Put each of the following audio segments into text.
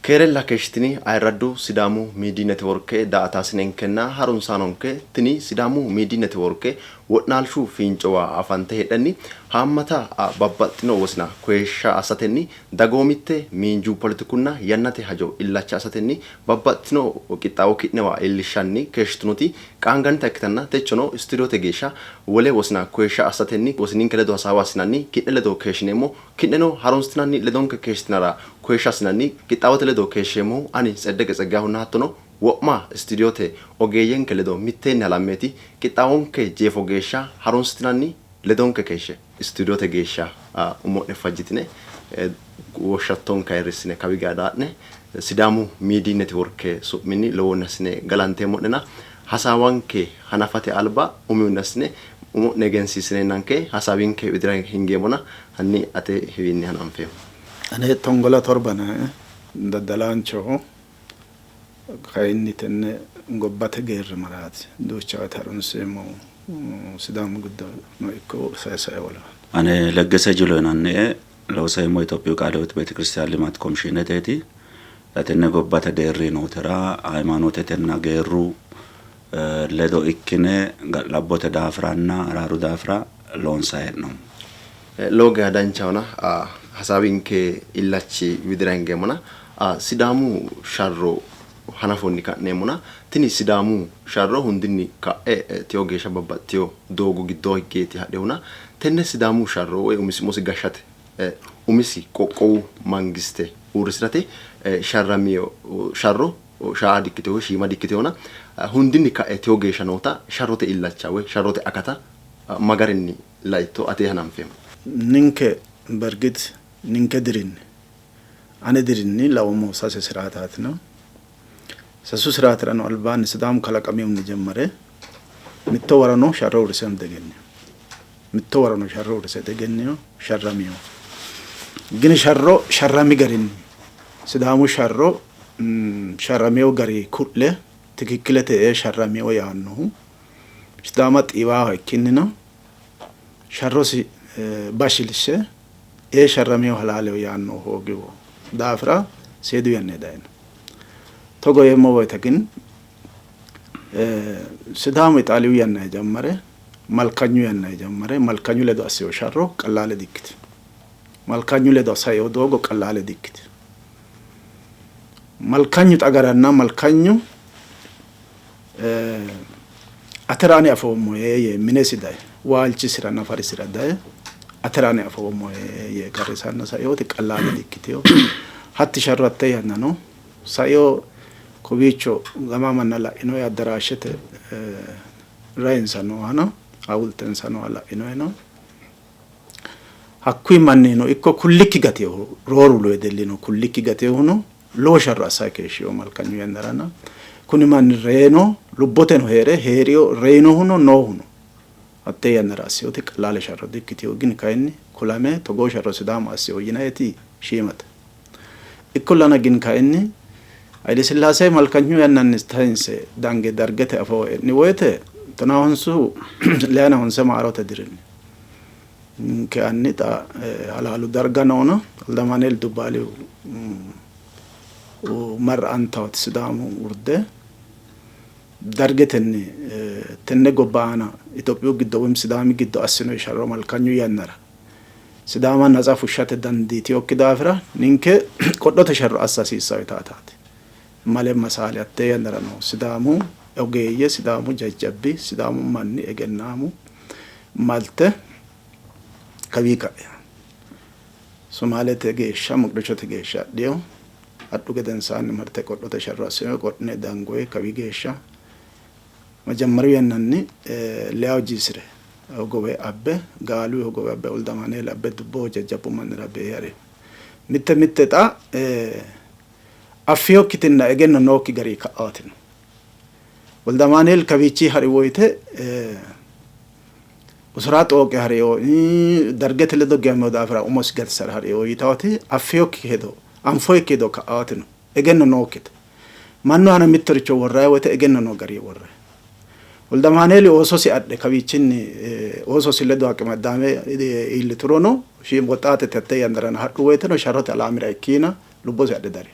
Keerella keeshshitini ayirraddu Sidaamu Miidiy Netiworke daa''ataasinenkenna harunsaanonke, tini Sidaamu Miidiy Netiworke wo'naalshu fiincowa afante heedhenni haammata babbaxxino wosina koyishsha assatenni dagoomitte, miinju, poletikunna yannate hajo illacha assatenni babbaxxitino qixxaawo ki'newa iillishshanni keeshshitinoti qaangannita ikkitanna techono istuudiote geeshsha wole wosina koyishsha assatenni wosininke ledo hasaawa assinanni ki'ne ledo keeshshineemmo. Ki'neno harunsitinanni ledonke keeshshitinara koyishsha assinanni qixxaawote ledo keeshsheemmohu ani Tseddeqe Tseggayehunna hattono wo'ma istuudiote ogeeyyenke ledo mitteenni halammeeti. Qixxaawonke jeefo geeshsha harunsitinanni ledonke keeshshe. Istuudiote geeshsha umo'ne fajjitine woshshattonke ayirrissine kawi geya daa'ne Sidaamu Miidiy Netiworke su'minni lowonni assine galanteemmo'nena hasaawanke hanafate alba umihunni assine umo'ne egensiissineennanke hasaawinke widira hingeemmona hanni ate wiinni hananfeemmo. Ane Tongola Torba yinannie, daddalaanchoho. Kayinni tenne gobbate geerri maraati duucha woyte harunseemmohu Sidaamu giddono ikko sae sae wolewa. Ane Leggese Jilo yinannie, looseemmo Itophiyu Qaale Hiwooti Beetekiristiyan Limaat Komishiineteeti. Xa tenne gobbate deerri nootera haymaanootetenna geerru ledo ikkine ga'labbote daafiranna araaru daafira loonsanni hee'noommo. Lowo geya danchahona hasaawinke illachi widira hingeemmona Sidaamu sharro hanafonni ka'neemmona tini Sidaamu sharro hundinni ka'e tewo geeshsha babbaxxitino doogo giddoo higgeeti hadhinohuna tenne Sidaamu sharro woy umisi umosi gashshate umisi qoqqowu mangiste uurrisi'rate sharramino sharro shaa dikkitino woy shiima dikkitinona hundinni ka'e tewo geeshsha noota sharrote illacha woy sharrote akata ma garinni laitto? Atee hananfeemmo. Ninke bergit ninke dirinni ane dirinni laummohu sase siraataatina. Sasu siraatirano albaanni Sidaamu kalaqamihunni jemmare mitto warano sharro uurrise diegennino. Mitto warano sharro uurrise diegennino, sharramino. Gini sharro sharrami garinni Sidaamu sharro sharramino gari ku'le tikikkilete ee sharramino yaannohu Sidaama xiiwaaho ikkinnina sharrosi bashilshe ee sharramino halaaleho yaannohu hoogiwo daafira seedu yanni dayino. Togo yeemmo woyte gin Sidaamu Ixaaliyu yannanni jammare Malkanyu yannanni jammare Malkanyu ledo assino sharro qallaale dikkitino. Malkanyu ledo saino doogo qallaale dikkitino. Malkanyu xagaranna Malkanyu Atera ani afoommohe yee minesi daye waalchisira nafarisira daye atera ani afoommohe yee qarrisanna sainoti qallaale dikkitino. Hatti sharro hatte yannano saino kowiicho gama manna la'inoe addaraashete rayinsa noohano hawultensa nooha la'inoeno. Hakkuyi mannino ikko kullikki gatinohu rooru wedellino kullikki gatinohuno lowo sharro assanni keeshshino malkanyu yannaranna kuni manni reyino lubboteno hee're hee'rino reyinohuno noohuno hattee yannara assinoti qallaale sharro di''ikkitino. Gini kayinni kulame togoo sharro Sidaamu assino yinanniti shiimate. Ikkollana gin kayinni Haylesillaase malkanyu yannanni tayinse dange Dargete afoo e'ni woyte tonaa honsu leyana honse maarote dirinni Ninke anni xa halaalu darga noona Woldamaanueel Dubbaalihu marra'antawoti Sidaamu urde Dargetenni tenne gobba aana Itophiyu giddo woy Sidaami giddo assino sharro malkanyu yannara Sidaama natsa fushshate dandiitinokki daafira ninke qodhote sharro assa hasiissanno yitaataati. Male masaali hattee yannara no Sidaamu ogeeyye, Sidaamu jajjabbi, Sidaamu manni egennaamu malte kawii ka'e Somaalete geeshsha Moqdishote geeshsha hadhino. Hadhu gedensaanni marte qodhote sharro assino. Qodhine dangoyi kawi geeshsha majammariyu yannanni Leyawo Jiisire hogowe abbe Gaaluyi hogowe abbe Oldamaaneeli abbe dubboho jajjabbu mannira beehe harino. Mitte mitte xa affinokkitinna egenno nookki gari ka'aatino. Woldamaaneeli kawiichi ha'ri woyte usura xooqe ha'rino, Dargete ledo giwamino daafira umosi gatisara ha'rino yitawoti affinokki hedo, anfoyikki hedo ka'aatino, egenno nookkite. Mannu aana mittoricho worranni woyte egenno noo garinni worranni. Woldamaaneeli oososi adhe kawiichinni oososi ledo aqimaddaame iilliturono shiima woxaatete hatte yannarano hadhu woyteno sharrote alaamira ikkiina lubbosi adhe dari.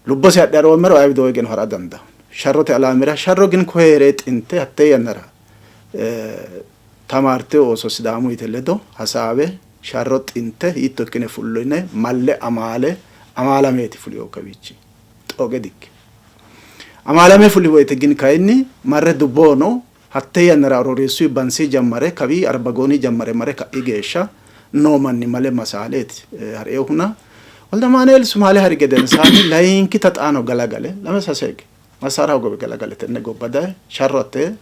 Lubbosi adhe haroommero aye widoo higeno ha'ra dandaanno. Sharrote alaamira sharro gin koye xinte hattee yannara tamaartino ooso Sidaamuyite ledo hasaawe sharro xinte hiitto ikkine fullo yine malle amaale amaalameeti fulinohu kawiichi xooqe dikkino. Amaalame fuli woyte gin kayinni marre dubbohono hattee yannara Arooreessuyi Bansi jammare kawii Arbagooni jammare mare ka'i geeshsha noo manni male masaaleeti ha'rinohuna Woldamaanueel Sumaale hari gedensaanni layinkita xaano galagale lame sase hige massaara hogowe galagale tenne gobba daye sharro hattee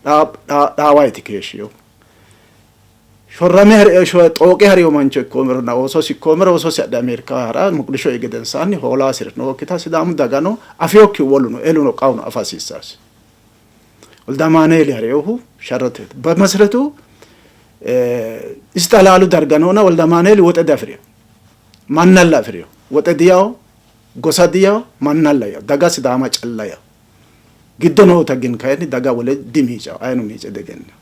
dhaawayti keeshshinohu. Shorrame xooqe harino mancho ikkoomeronna oososi ikkoomero oososi adhe Ameerika ha'ra Moqdisho ei gedensaanni hoola hasi're nookkita Sidaamu dagano afinokkihu woluno eluno qawuno afa hasiissasi. Woldamaanueeli harinohu sharroteeti. Bemaseretu isi xalaalu darga noona Woldamaanueeli woxe diafi'rino. Mannalla afi'rino. Woxe diyawo, gosa diyawo, mannalla yawo. Daga Sidaama calla yawo. Giddo noota gin kayinni daga wole dimiicawo, ayino miice diegennino.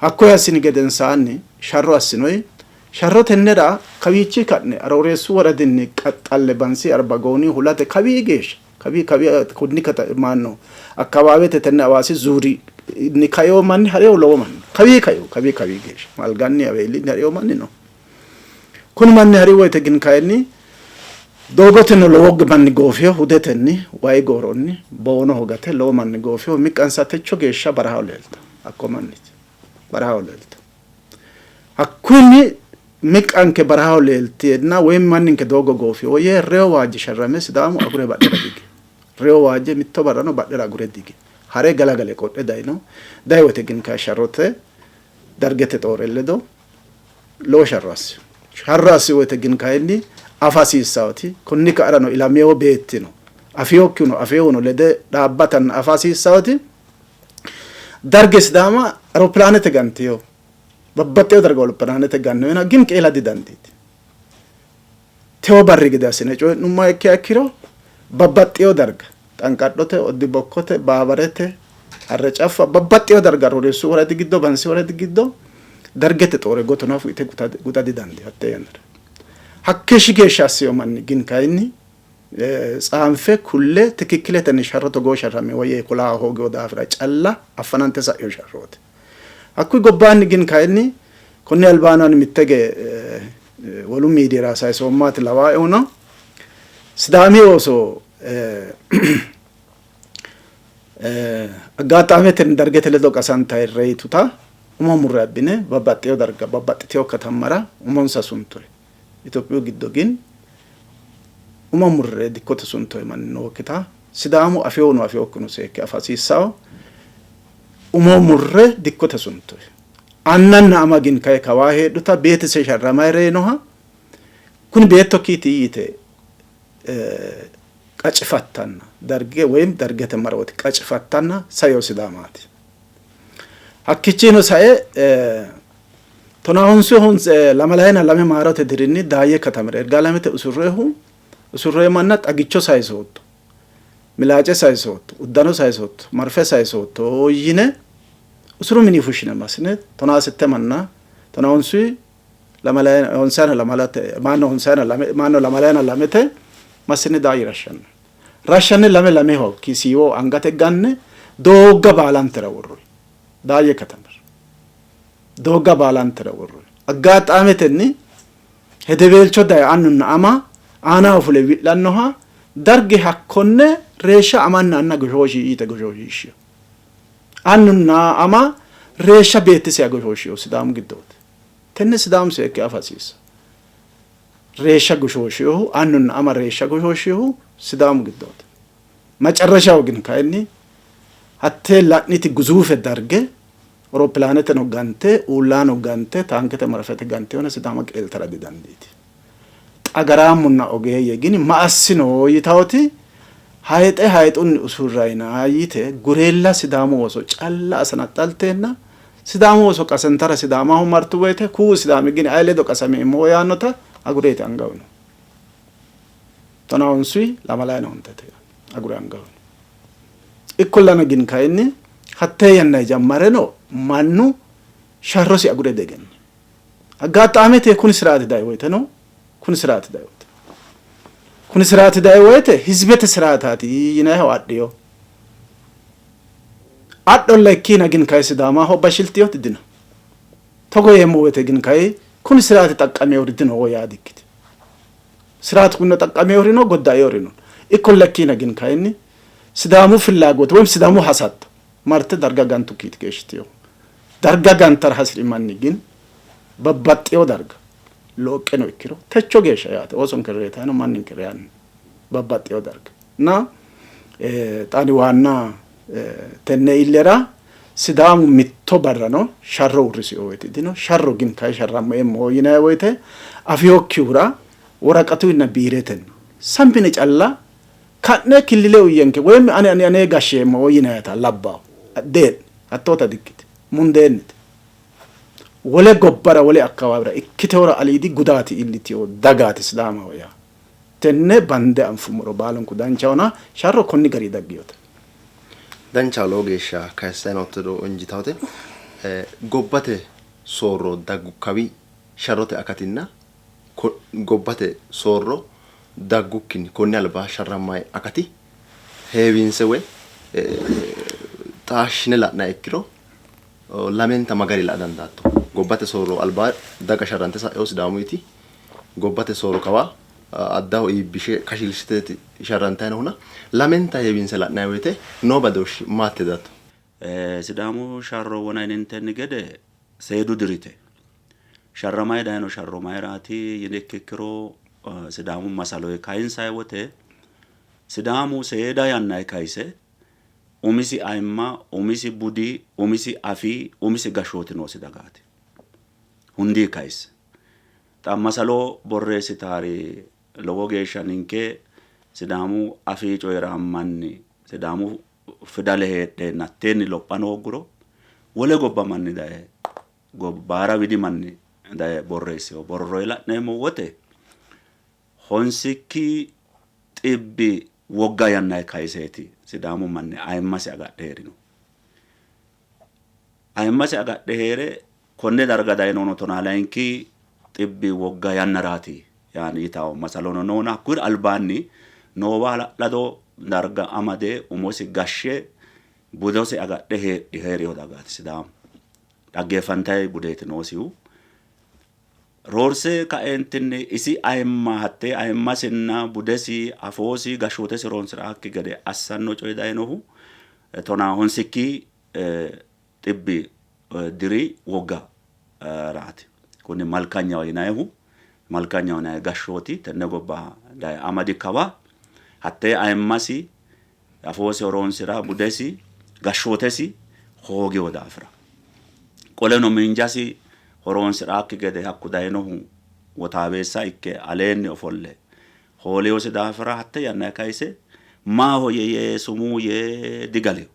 Hakkoye assini gedensaanni sharro assinoyi sharro tennera kawiichi ka'ne Arooreessu woradinni qaxxalle Bansi Arbagooni hulate kawii geeshsha kawii kawii kunni kata maanno akkawaawete tenne Hawaasi zuuri ni kaeo manni ha'reyo lowo manni kawii kaeo kawii kawii geeshsha Malganni Aweelinni ha'reyo manni no. Kuni manni hari woyte gin kayinni doogoteno lowo manni goofiyo hudetenni wayi gooronni boonoho gate lowo manni goofiyo miqqansa techo geeshsha barahaho leelta hakko manniti barahaho leelta. Hakkunni miqqanke barahaho leelteenna woyi manninke doogo goofiyo yee reyo waajje sharrame Sidaamu agure badhera digi. Reyo waajje mitto barrano badhera agure digi. Hare galagale qodhe dayino. Dayi woyte gin kayi sharrote Dargete xoore ledo lowo sharro assino. Sharro assi woyte gin kayinni afa hasiissawoti konni ka'rano ilamewo beettino afiyokkihuno afeehuno lede dhaabbatanna afa hasiissawoti Darge Sidaama aeropilaanete gantiyo babbaxxewo darga aeropilaanete gannoyona gin qeela didandiiti. Tewo barri gede assine coyi'nummoha ikkiha ikkiro babbaxxewo darga Xanqadhote, Oddi-Bokkote, Baabarete, Harre Caffa babbaxxewo darga Roreessu woradi giddo, Bansi woradi giddo Dargete xoore goto nafu ite guda didandiino hattee yannara. Hakkeeshshi geeshsha assino manni gin kayinni tsaanfe kulle tikikkiletenni sharro togoo sharramino yee kula hoogino daafira calla affanante sa'ino sharrooti. Hakkuyi gobbaanni gin kayinni konni albaanni ani mittege wolu miidiyira sayisoommati lawaaehuno Sidaami ooso aggaaxaametenni Dargete ledo qasantayi reyituta umo murre abbine babbaxxeyo darga babbaxxiteyo katammara umonsa suntoyi. Itophiyu giddo gin umo murre dikkote suntoyi manni nookkita Sidaamu afeyono afeyokkino seekke afa hasiissawo. Umo murre dikkote suntoyi. Annanna ama gin kayi kawaa heedhuta beetise sharramayi reyinoha kuni beettokkiiti yite qacifattanna Darge woyim Dargete marooti qacifattanna saeo Sidaamaati. Hakkiichino sae tonahonsu honse lamalayina lame maarote dirinni Daayye katamira Irgaalamete usurroyihu usurroyi manna xagicho sayisootto, milaace sayisootto, uddano sayisootto, marfe sayisootto yine usuru mini fushshine massine 16 manna tonahonsu lamalayina honsayina lamalate maano honsayina lame maano lamalayina lamete massine Daayye rashshanno. Rashshanne lame lameho siiwo angate ganne doogga baalantera worroyi. Daayye katamira doogga baalantera worroyi. Aggaaxaametenni hedeweelcho daye annunna ama aanaho fule wi'lannoha Darge hakkonne reeshsha amanna anna goshooshi yite goshooshiishshino. Annunna ama reeshsha beettisiha goshooshshino Sidaamu giddooti. Tenne Sidaamu seekke afa hasiissanno. Reeshsha goshooshinohu annunna ama reeshsha goshooshinohu Sidaamu giddooti. Macarrashaho gin kayinni hattee la'niti guzuufe Darge Awuropilaaneteno gante uullano gante taankete marfete gantewona Sidaama qeeltara didandiitino. Xagaraammunna ogeeyye gini ma assino yitawoti hayixe hayixunni usurrayina yite gureella Sidaamu ooso calla asanaxxalteenna Sidaamu ooso qasantara Sidaamaho martu woyte ku'u Sidaami gini aye ledo qasameemmo yaannota agureeti anga uyinohu. Tonaa honsuyi lamalayina ontete agure anga uyino. Ikkollana gin kayinni hattee yannanni jammareno mannu sharrosi agure diegennino. Aggaaxaamete kuni siraati dayi woyteno kuni siraati dayi woyte. Kuni siraati dayi woyte hizibete siraataati yinayiho adhiyo. Adholla ikkiina gin kayi Sidaamaho bashiltiyoti dino. Togo yeemmo woyte gin kayi kuni siraati xaqqameyori dino yaa dikkiti. Siraatu kunino xaqqameyori no, goddaeyori no. Ikkolla ikkiina gin kayinni Sidaamu fillaagooti woyim Sidaamu hasatto marte darga gantukkiiti keeshshitinohu. Darga gantara hasi'ri manni gin babbaxxeyo darga looqqeno ikkiro techo geeshsha yaate oosonke reytanni no, manninke reyanni no babbaxxeyo darga. Na xa ani waanna tenne illera Sidaamu mitto barrano sharro uurrisino woyiti dino. Sharro gin kayi sharrammeemmo yinanni woyite afinokkihura woraqatuinna biiretenni sambine calla ka'ne killile uyiyyenke woyim ani ani ane gashsheemmo yinannita labbawo. Dee'ni, hattoota dikkitino. Mundeennite. Wole gobbara wole akkawaawera ikkitewora aliidi gudaati iillitino dagaati Sidaamaho yaa. Tenne bande anfummoro baalunku danchahona sharro konni garinni dagginote. Danchaho lowo geeshsha kayissanni nootto hedo injiitawote. Gobbate soorro daggu kawi sharrote akatinna gobbate soorro daggukkinni konni alba sharrammanni akati heewinse woy taashshine la'niha ikkiro lamenta ma garinni la'a dandaatto? Gobbate soorro alba daga sharrante sa'ino Sidaamuyiti gobbate soorro kawa addaho iibbishe kashilshiteeti sharrantanni noohuna lamenta heewinse la'nanni woyte noo badooshshi maati hedatto? Sidaamu sharro wona yinintenni gede seedu dirite. Sharramayi dayino sharro mayiraati yini ikkiro Sidaamu masaloyi kayinsayi wote Sidaamu seeda yannayi kayise umisi ayimma, umisi budi, umisi afii, umisi gashshooti noosi dagaati. Hundii kayise. Xa masalo borreessitaari lowo geeshsha ninke Sidaamu afii coyi'rammanni Sidaamu fidale heedheenna hatteenni lopha hoogguro wole gobba manni daye baara widi manni daye borreessino borro la'neemmo wote honsikki xibbi wogga yannanni kayiseeti Sidaamu manni ayimmasi agadhe hee'rino. Ayimmasi agadhe hee're konne darga dayinohuno tonaa layinki xibbi wogga yannaraati yaani yitawo masalono noona hakkuyira albaanni noowa hala'lado darga amade umosi gashshe budosi agadhe hee'rino dagaati Sidaamu. Dhaggeeffantayi budeeti noosihu. Roorse kaeentinni isi ayimma hattee ayimmasinna budesi, afoosi, gashshootesi horonsi'rakki gede assanno coyi dayinohu tonaa honsikki xibbi diri wogga raati. Kuni Malkanyaho yinannihu Malkanyaho yinanni gashshooti tenne gobba daye amadi kawa hattee ayimmasi, afoosi horonsi'ra, budesi, gashshootesi hoogino daafira qoleno miinjasi horonsi'rakki gede hakku dayinohu wotaaweessa ikke aleenni ofolle hoolinosi daafira hatte yannanni kayise maahoyye yee sumuu yee digalino.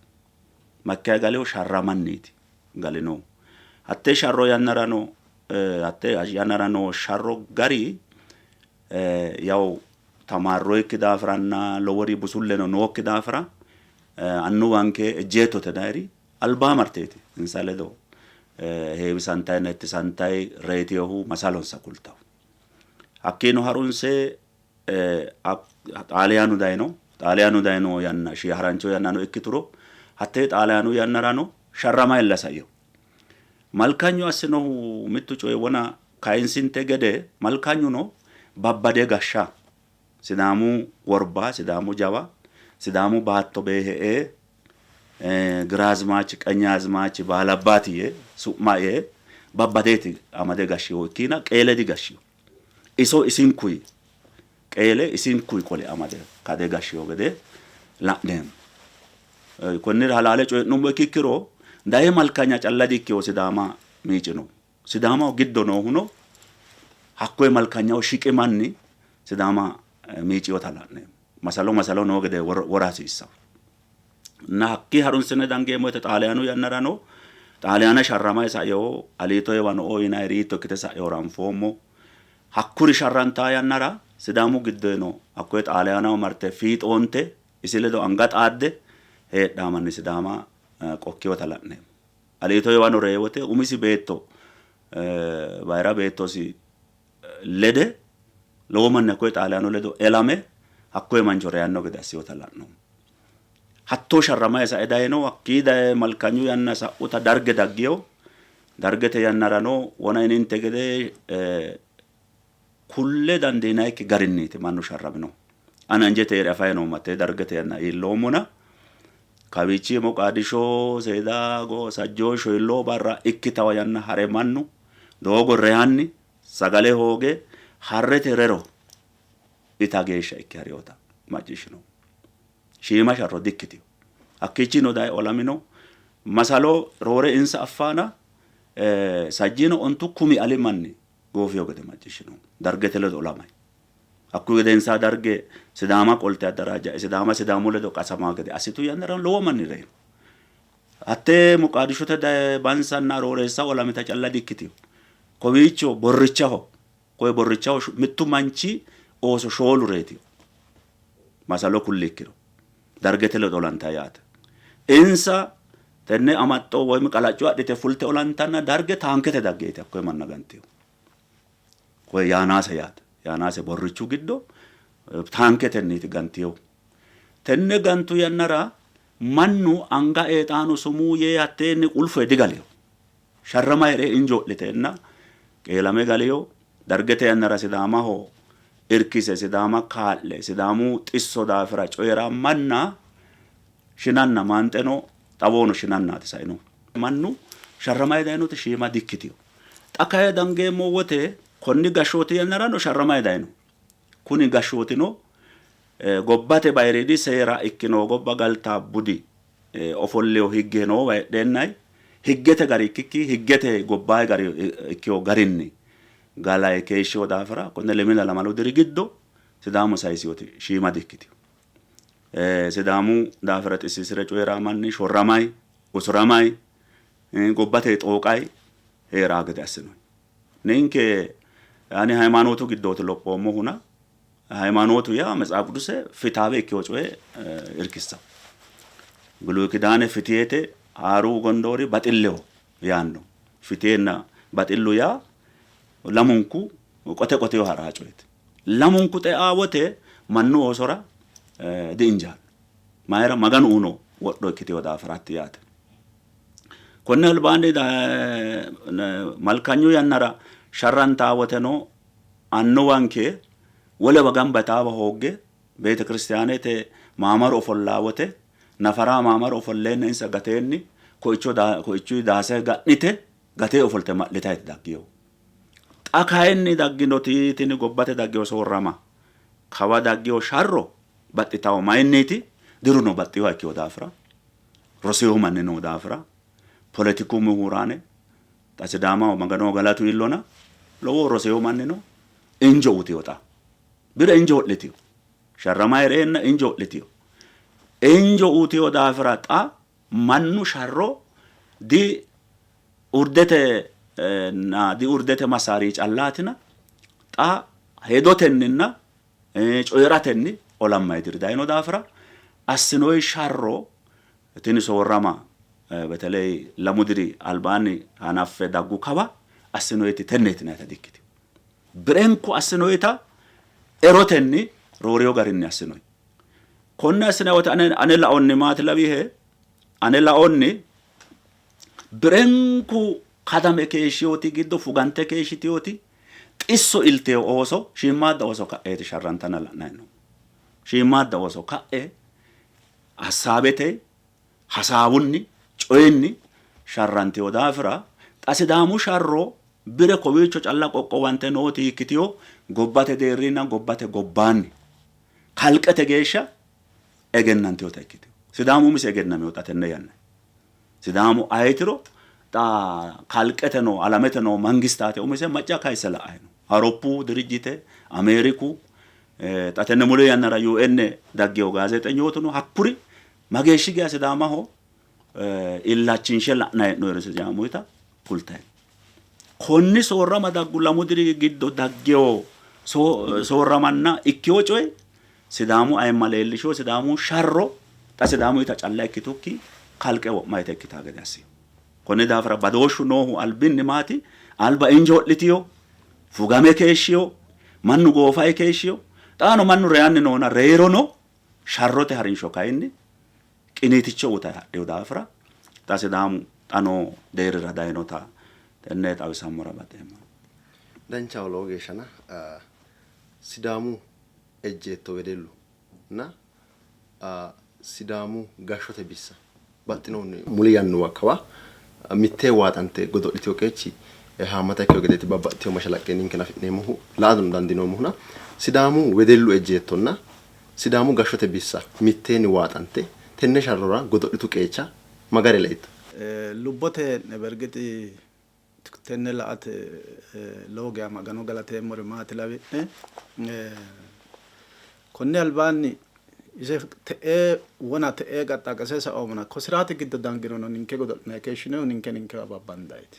Makkayi galinohu sharramanniiti galinohu. Hatte sharro yannarano hatte yannara noo sharro gari yawu tamaarroyikki daafiranna lowori busulleno nookki daafira annuwanke ejjeettote dayiri albaa marteeti insa ledo heewisantayinna hettisantayi reyitinohu masalonsa kultawo. Hakkiino harunse Xaaliyaanu dayino. Xaaliyaanu dayino yanna harancho yannano ikkituro hattee Xaaliyaanu yannarano sharramayilla saino. Malkanyu assinohu mittu coyi wona kayinsinte gede Malkanyuno babbade gashsha Sidaamu worba, Sidaamu jawa, Sidaamu baatto beehe ee Giraazmaach, Qenyaazmaach, Baalabbaati yee su'ma ee babbadeeti amade gashshinohu ikkiina qeele digashshino. Iso isinkuyi qeele isinkuyi qole amade kade gashshino gede la'neemmo. Konnira halaale coyi'nummo ikkiro daye malkanya calla dikkino Sidaama miicino. Sidaamaho giddo noohuno hakkoye malkanyaho shiqi manni Sidaama miicinota la'neemmo. Masalo masalo noo gede wora hasiissanno. Na hakkii harunsine dangeemmo woyte Xaaliyaanu yannarano Xaaliyaana sharramayi saino Aliito Heewano''oo yinayiri hiitto ikkite sa'inoro anfoommo. Hakkuri sharrantaa yannara Sidaamu giddoyino hakkoye Xaaliyaanaho marte fiixoonte isi ledo anga xaadde heedhaa manni Sidaama qokkinota la'neemmo. Aliito Heewano reyi wote umisi beetto bayira beettosi lede lowo manni hakkoye Xaaliyaanu ledo elame Hakkoye mancho reyanno gede assiyota la'noommo. Hattoo sharramayi sae dayino. Hakkii daye malkanyu yanna sa'uta Darge daggiyo. Dargete yannarano wona yininte gede kulle dandiinayikki garinniiti mannu sharraminohu. Ani anjete hee're afayi noommo hattee Dargete yanna iilloommona. Kawiichi Moqaadisho seeda sajjoo shoyilloo barra ikkitawa yanna ha're mannu doogo reyanni sagale hooge harrete rero ita geeshsha ikke harinota macciishshinoommo. Shiima sharro dikkitino. Hakkiichinnino daye olamino. Masalo roore insa affaana sajjiino ontu kumi ali manni goofiyo gede macciishshinoommo. Dargete ledo olamay. Hakkuyi gedensaa Darge Sidaama qolte addaraajja'e Sidaama Sidaamu ledo qasamaa gede assitu yannara lowo manni reyino. Hattee Moqaadishote daye Bansanna Rooreessa olamita calla dikkitino. Kowiicho Borrichaho, koye Borrichaho mittu manchi ooso shoolu reyitino. Masalo kulli ikkiro Dargete ledo olanta yaate. Insa tenne amaxxo woyim qalacco adhite fulte olantanna Darge taankete daggeeti hakkoye manna gantino. Koye Yaanaase yaate. Yaanaase Borrichu giddo taanketenniiti gantinohu. Tenne gantu yannara mannu anga eexaanu sumuu yee hatteenni qulfe digalino. Sharrama hee're injoo'liteenna qeelame galino. Dargete yannara Sidaamaho irkise, Sidaama kaa'le, Sidaamu xisso daafira coyi'ra manna shinanna maanxeno xawono shinannaati sainohu. Mannu sharramayi dayinoti shiima dikkitino. Xa kayi dangeemmo wote konni gashshooti yannarano sharramayi dayino. Kuni gashshootino gobbate bayiriidi seera ikkino gobba galta budi ofolleyo higge noowa heedheennayi higgete gari ikkikki higgete gobbayi gari ikkino garinni galayi keeshshino daafira konne lemina lamalu diri giddo Sidaamu sayisinoti shiima dikkitino. Sidaamu daafira xissiisire coyi'ra manni shorramayi, usuramayi, gobbate xooqayi hee'raa gede assinoyi. Ninke ani hayimaanootu giddooti lophoommohuna hayimaanootu yaa Metsaaf Qiduse fitaawe ikkino coye irkissanno. Buluy Kidaane fitihete haaru gondoori baxilleho yaanno. Fitihenna baxillu yaa lamunku qote qoteho ha'raa coyeeti. Lamunku xeaa wote mannu oosora diinjaanno. Mayira? Maganu uyino wodho ikkitino daafiraati yaate. Konni albaanni malkanyu yannara sharrantaa woteno annuwanke wolewa gamba yitaawa hoogge beetekiristiyaanete maamaru ofollaa wote nafaraa maamaru ofolleenna insa gateenni koicho koichuyi daase ga'nite gatee ofolte ma'litayti daggino. Xa kayinni dagginoti tini gobbate daggino soorrama kawa daggino sharro baxxitawo mayinniiti? Diruno baxxinoha ikkino daafira rosino manni noo daafira poletiku muhuraane xa Sidaamaho Maganoho galatu iillona lowo rosino manni no injo utino xa bire injo ho'litino sharrama hee'reenna injo ho'litino injo utino daafira xa mannu sharro di urdete na di urdete masaari callaatina xa hedotenninna coyi'ratenni olammayi diri dayino daafira assinoyi sharro tini soorrama beteley lamu diri albaanni hanaffe daggu kawa assinoyiti tenneeti yinannita dikkitino. Birenku assinoyita erotenni roorino garinni assinoyi. Konne assinanni woyte ane laonni maati lawihe? Ane laonni birenku kadame keeshshiwoti giddo fugante keeshshitiwoti xisso ilteyo ooso shiimmaadda ooso ka'eeti sharrantanna la'nanni noommo. Shiimmaadda ooso ka'e hassaabete hasaawunni coyinni sharranteyo daafira xa Sidaamu sharro bire kowiicho calla qoqqowante nooti ikkitiyo gobbate deerrinna gobbate gobbaanni kalqete geeshsha egennantinota ikkitino. Sidaamu umisi egennamino xa tenne yanna. Sidaamu ayetiro xa kalqete noo alamete noo mangistaate umise macca kayisse la'ayi no. Awuroppu dirijjite, Ameeriku, xa tenne muli yannara UN daggewo gaazeexenyootuno hakkuri mageeshshi geya Sidaamaho illachinshe la'nayi hee'noyiro Sidaamuyita kultayi no. Konni soorrama daggu lamu diri giddo daggewo soorramanna ikkiwo coyi Sidaamu ayimma leellishiwo, Sidaamu sharro xa Sidaamuyita calla ikkitukki kalqe wo'mayita ikkitaa gede assino. Konni daafira badooshshu noohu albinni maati? Alba injo ho'litiyo, fugame keeshshiyo, mannu goofae keeshshiyo. Xaano mannu reyanni noona reyirono sharrote harinsho kayinni qiniiticho uta hadhino daafira xa Sidaamu xa noo deerrira dayinota tenne xawisammora baxeemmo. Danchaho lowo geeshshana Sidaamu ejjeetto wedellu na Sidaamu gashshote bissa baxxinohunni muli yannuwa kawa mittee waaxante godo'litino qeechi haammata ikkino gedeeti babbaxxitino mashalaqqe ninkeno afi'neemmohu la''ano dandiinoommohuna Sidaamu wedellu ejjeettonna Sidaamu gashshote bissa mitteenni waaxante tenne sharrora godo'litu qeecha ma gari laitto? Lubbote hee'ne bergixi tenne la''ate lowo geya Magano galateemmori maati lawi'ne? Konni albaanni ise te'ee wona te'ee qaxxaaqise saoomona kosiraati giddo danginono ninke godo'linanni keeshshinohu ninke ninkewa babbandayti.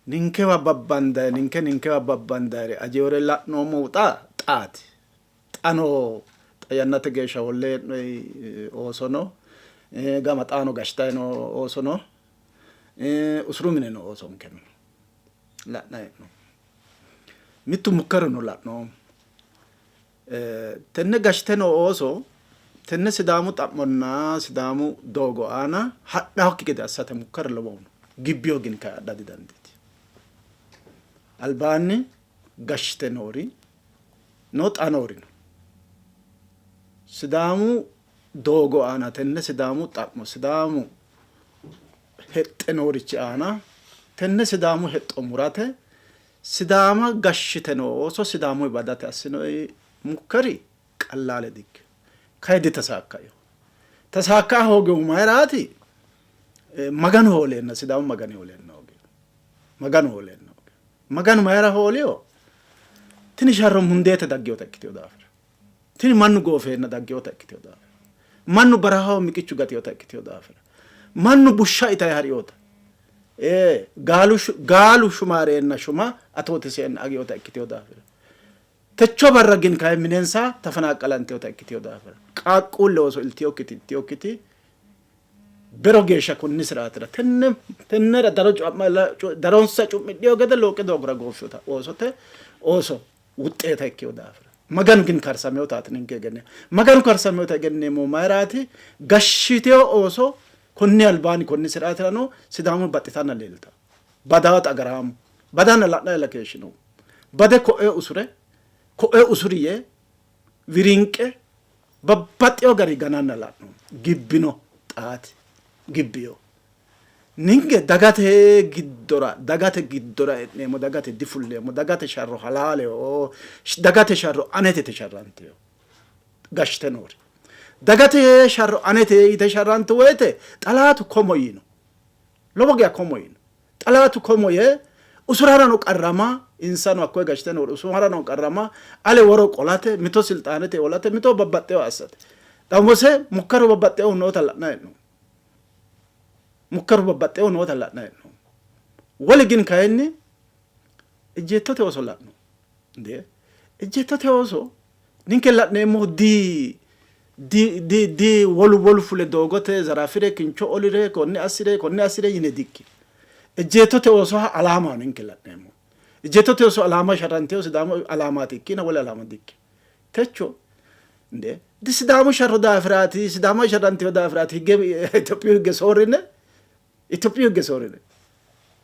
Ninkewa babbandayi ninke ninkewa babbandayire ajewore la'noommohu xa xaati. Xa noo xa yannate geeshsha holle hee'noyi ooso no, gama xaano gashshitayi noo ooso no, usuru mine noo oosonkeno no la'nayi hee'noommo. Mittu mukkaruno la'noommo. Tenne gashshite noo ooso tenne Sidaamu xa'monna Sidaamu doogo aana hadhawokki gede assate mukkari lowohu no. Gibbiyo gin kayi adha didandiitino. Albaanni gashshite noori no xa noori no. Sidaamu doogo aana tenne Sidaamu xa'mo Sidaamu hexxe noorichi aana tenne Sidaamu hexxo murate Sidaama gashshite noo ooso Sidaamuyi badate assinoyi mukkari qallaale dikkino. Kayi ditasaakkaino. Tasaakka hoogihu mayiraati? Maganu hooleenna Sidaamu Magani hooleenna hoogino. Maganu hooleenna hoogino. Maganu mayira hooliyo? Tini sharro mundeete dagginota ikkitino daafira. Tini mannu goofeenna dagginota ikkitino daafira. Mannu barahaho miqichu gatinota ikkitino daafira. Mannu bushsha itayi ha'rinota. Ee, gaalu, gaalu shumaareenna shuma atootiseenna aginota ikkitino daafira. Techo barra gin kayi minensa tafanaaqqalantinota ikkitino daafira. Qaaqquulle ooso iltinokkiti ittinokkiti bero geeshsha konni siraatira tenne tennera daro daronsa cu'midhino gede looqe doogora gooffinota oosote ooso wuxxeeta ikkino daafira Maganu gin karsaminotaati ninke egenne Maganu karsaminota egenneemmo mayiraati gashshitino ooso konni albaanni konni siraatirano Sidaamu baxxitanna leelta badawa xagaraamu badanna la'nayilla keeshshinoommo bade ko'e usure ko'e usuri yee wirinqe babbaxxewo gari gananna la'noommo. Gibbino xaati gibbino. Ninke dagate giddora dagate giddora e'neemmo, dagate difulleemmo, dagate sharro halaaleho, dagate sharro anete yite sharrantino gashshite noori. Dagate sharro anete yite sharrantu woyte xalaatu komo yiino. Lowo geya komo yiino. Xalaatu komo yee usurarano qarrama, insano hakkoye gashshite noori usurarano qarrama, ale woro qolate, mito silxaanete olate, mito babbaxxewo assate. Xawose mukkaru babbaxxewohu noota la'nanni hee'noommo. Mukkaru babbaxxewohu noota la'nanni hee'noommo. Wole gin kayinni ejjeettote ooso la'no. Inde ejjeettote ooso ninke la'neemmohu di di di di wolu wolu fule doogote zarafire kincho olire konne assire konne assire yine dikki. Ejjeettote oosoha alaamaho ninke la'neemmo. Ejjeettote ooso alaama sharranteyo Sidaamu alaamaati ikkina wole alaama dikki. Techo nde di Sidaamu sharro daafiraati Sidaama sharranteyo daafiraati higge Itophiyu higge soorrine Itophiyu higge soorrine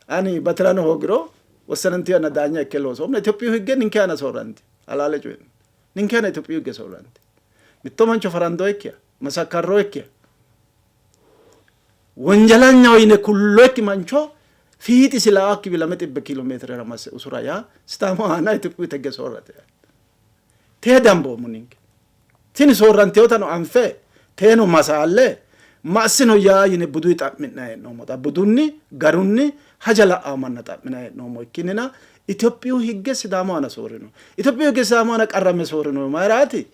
ani batirano hoogiro wossanantiyo yanna daanya ikke loosoommo Itophiyu higge ninke aana soorranti halaale coyi'no ninke aana Itophiyu higge soorranti mitto mancho farandoyikkiha masakkarroyikkiha wonjalanyaho yine kulloyikki mancho fiixisi la''akkiwi 200 kiilomeetirera masse usura yaa Sidaamu aana Itophiyu higge soorrate tee damboommo ninke Tini soorrantinotano anfe teeno masaalle ma assino yaa yine buduyi xa'mi'nanni hee'noommo. Xa budunni garunni haja la'awo manna xa'minanni hee'noommo ikkinnina Itophiyu higge Sidaamu aana soorrino. Itophiyu higge Sidaamu aana qarramme soorrinohu mayiraati?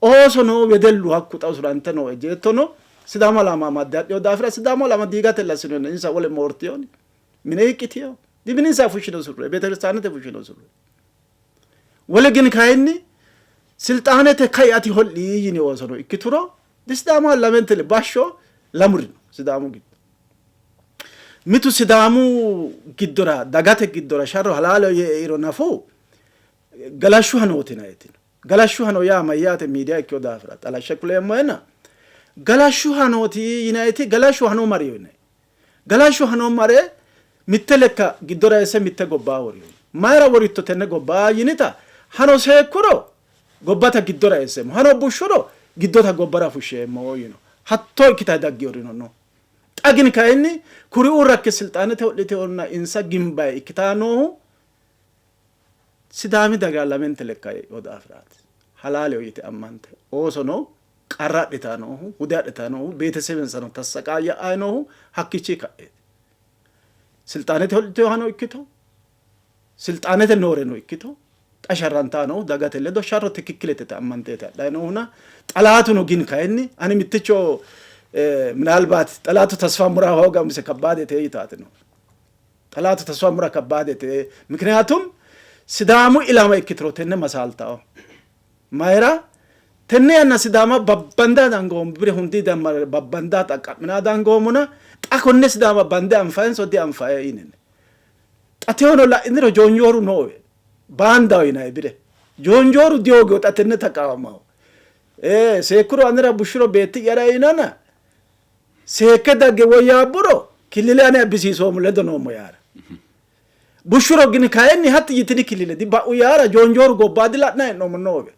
Ooso noo wedellu hakku xa usurante noo ejjeettono Sidaamu alaama amadde hadhino daafira Sidaamu alaama diigatella assinoonni. Insa wole moortiyoni? Mine hiiqqitiyo? Dimininsa fushshino surre, beetekiristaanete fushshino surre. Wole gin kayinni silxaanete kai ati ho'li yini oosono ikkituro disidaamu lamente bashsho lamuri no Sidaamu giddo. Mitu Sidaamu giddora dagate giddora sharro halaale yee eiro nafu galashshu hanootina yitino. Galashshu hano yaa mayyaate miidiya ikkino daafira xalashshe kuleemmohena galashshu hanooti yinayiti galashshu hano mariyo yinay. Galashshu hano mare mitte lekka giddora eesse mitte gobbaa woriyo. Mayira woritto tenne gobbaa yinita hano seekkuro gobbata giddora eesseemmo, hano bushshuro giddota gobbara fushsheemmo yino. Hattoo ikkitayi daggiyorino no. Xa gin kayinni kuriuu rakke silxaanete hodhiteyorna insa gimbayi ikkitaa noohu Sidaami daga lamente lekka e'ino daafiraati. Halaaleho yite ammante oosono qarra adhitaa noohu, hude adhitaa noohu, beetesebensano tassaqaayya'ayi noohu hakkiichii ka'eeti. Silxaanete hodhiteyohano ikkito, silxaanete nooreno ikkito, xa sharrantaa noohu dagate ledo sharro tikikkilete yite ammanteeti hadhayi noohuna, xalaatuno gin kayinni ani mitticho minaalbaati xalaatu tasfa mura hooga umise kabbaadete yitaati no. Xalaatu tasfa mura kabbaadete. Mikniyaatum Sidaamu ilama ikkituro tenne masaaltao. Mayira tenne yanna Sidaama babbandaa dangoommo bire hundii dammare babbandaa xaqqa'minaa dangoommona xa konne Sidaama bande anfayenso dianfaye yinine. Xa tewono la'iniro joonjooru noowe baandaho yinayi bire. Joonjooru dihoogiyo xa tenne taqaawamaho. Ee seekkuro anera bushshuro beetti'yara yinana seekke dagge woyyaabburo killile ane abbisiisoommo ledo noommo yaara. Bushshuro gini kayinni hatti yitini killile diba'u yaara joonjooru gobbaa dila'nanni hee'noommo noowe.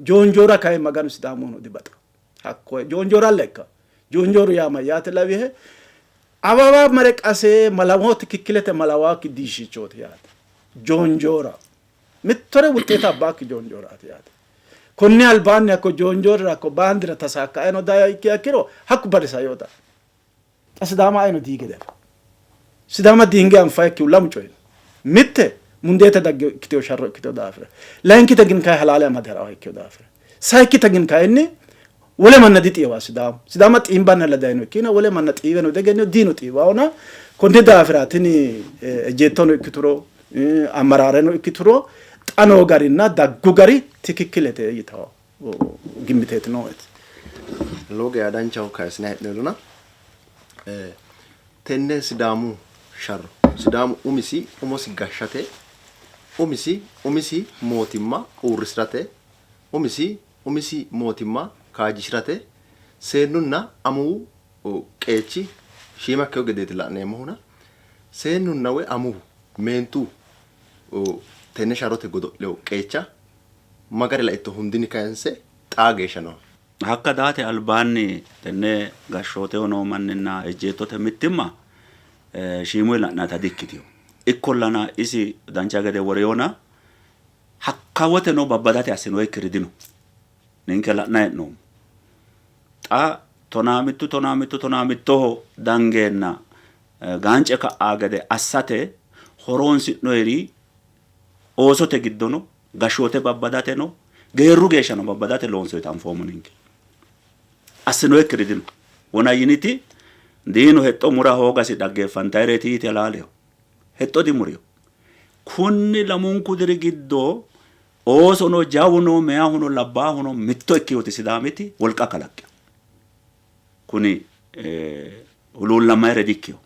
Joonjoora kayinni Maganu Sidaamuno dibaxa. Hakko joonjooralla ikka. Joonjooru yaa mayyaate lawihe? Awawa mare qase malawo tikikkilete malawaakki diishshichooti yaate. Joonjoora. Mittore wuxxeeta abbaakki joonjooraati yaate. Konni albaanni hakko joonjoorira hakko baandira tasaakka ayino daya ikkiha ikkiro hakku barrisa yoo daanno. Xa Sidaama ayino diige diafanno. Sidaama diinge anfayikkihu lamu coyi no. Mitte mundeete dagge ikkiteyo sharro ikkiteyo daafira. Layinkite gin kayi halaale amade ha'rawa ikkeo daafira. Sayikkita gin kayinni wole manna dixiiwa Sidaamu. Sidaama xiimbannalla dayino ikkina wole manna xiiweno degennino diino xiiwaona. Konni daafira tini ejjeettono ikkituro amaraareno ikkituro xa noo garinna daggu gari tikikkilete yitawo gimmiteeti nooeti. Lowo geya danchaho kayisinayi hee'noonnina tenne Sidaamu sharro Sidaamu umisi umosi gashshate umisi umisi mootimma uurrisi'rate umisi umisi mootimma kaajjishi'rate seennunna amuwu qeechi shiima ikkino gedeeti la'neemmohuna seennunna woy amuwu meentu tenne sharrote godo'lino qeecha ma gari laitto hundinni kayinse xaa geeshsha nooha? Hakka daate albaanni tenne gashshooteho noo manninna ejjeettote mittimma shiimuyi la'nannita dikkitino. Ikkollana isi dancha gede woreyona hakkawoteno babbadate assinoyikkiri dino. Ninke la'nanni hee'noommo. Xa tonaamittu tonaamittu tonaamittoho dangeenna gaance ka'aa gede assate horoonsi'noyiri oosote giddono gashshoote babbadateno geerru geeshshano babbadate loonsoyita anfoommo ninke. Assinoyikkiri dino. Wona yiniti diinu hexxo mura hoogasi dhaggeeffantayireeti yiti halaaleho. Hexxo dimurino. Kunni lamunku diri giddo oosono jawuno meyahuno labbaahuno mitto ikkinoti Sidaamiti wolqa kalaqqino. Kuni huluullamayire dikkino.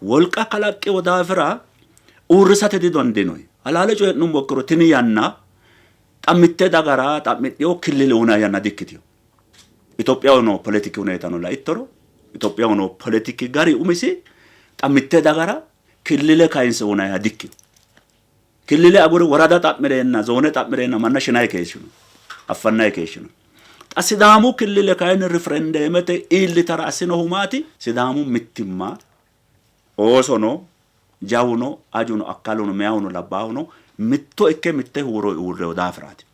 Wolqa kalaqqino daafira uurrisate didandiinoyi. Halaale coyi'nummo ikkiro tini yanna xa mitte dagara xa'midhino killile hunanni yanna dikkitino. Itophiyaho noo poletiki huneetano laittoro Itophiyaho noo poletiki gari umisi xa mitte dagara killile kayinse hunanniha dikkino. Killile agure worada xa'mireenna zoone xa'mireenna manna shinayi keeshshino. Affannayi keeshshino. Xa Sidaamu killile kayinni rifirendeemete iillitara assinohu maati? Sidaamu mittimma oosono jawuno ajuno akkaluno meyahuno labbaahuno mitto ikke mitte huuro uurrewo daafiraati.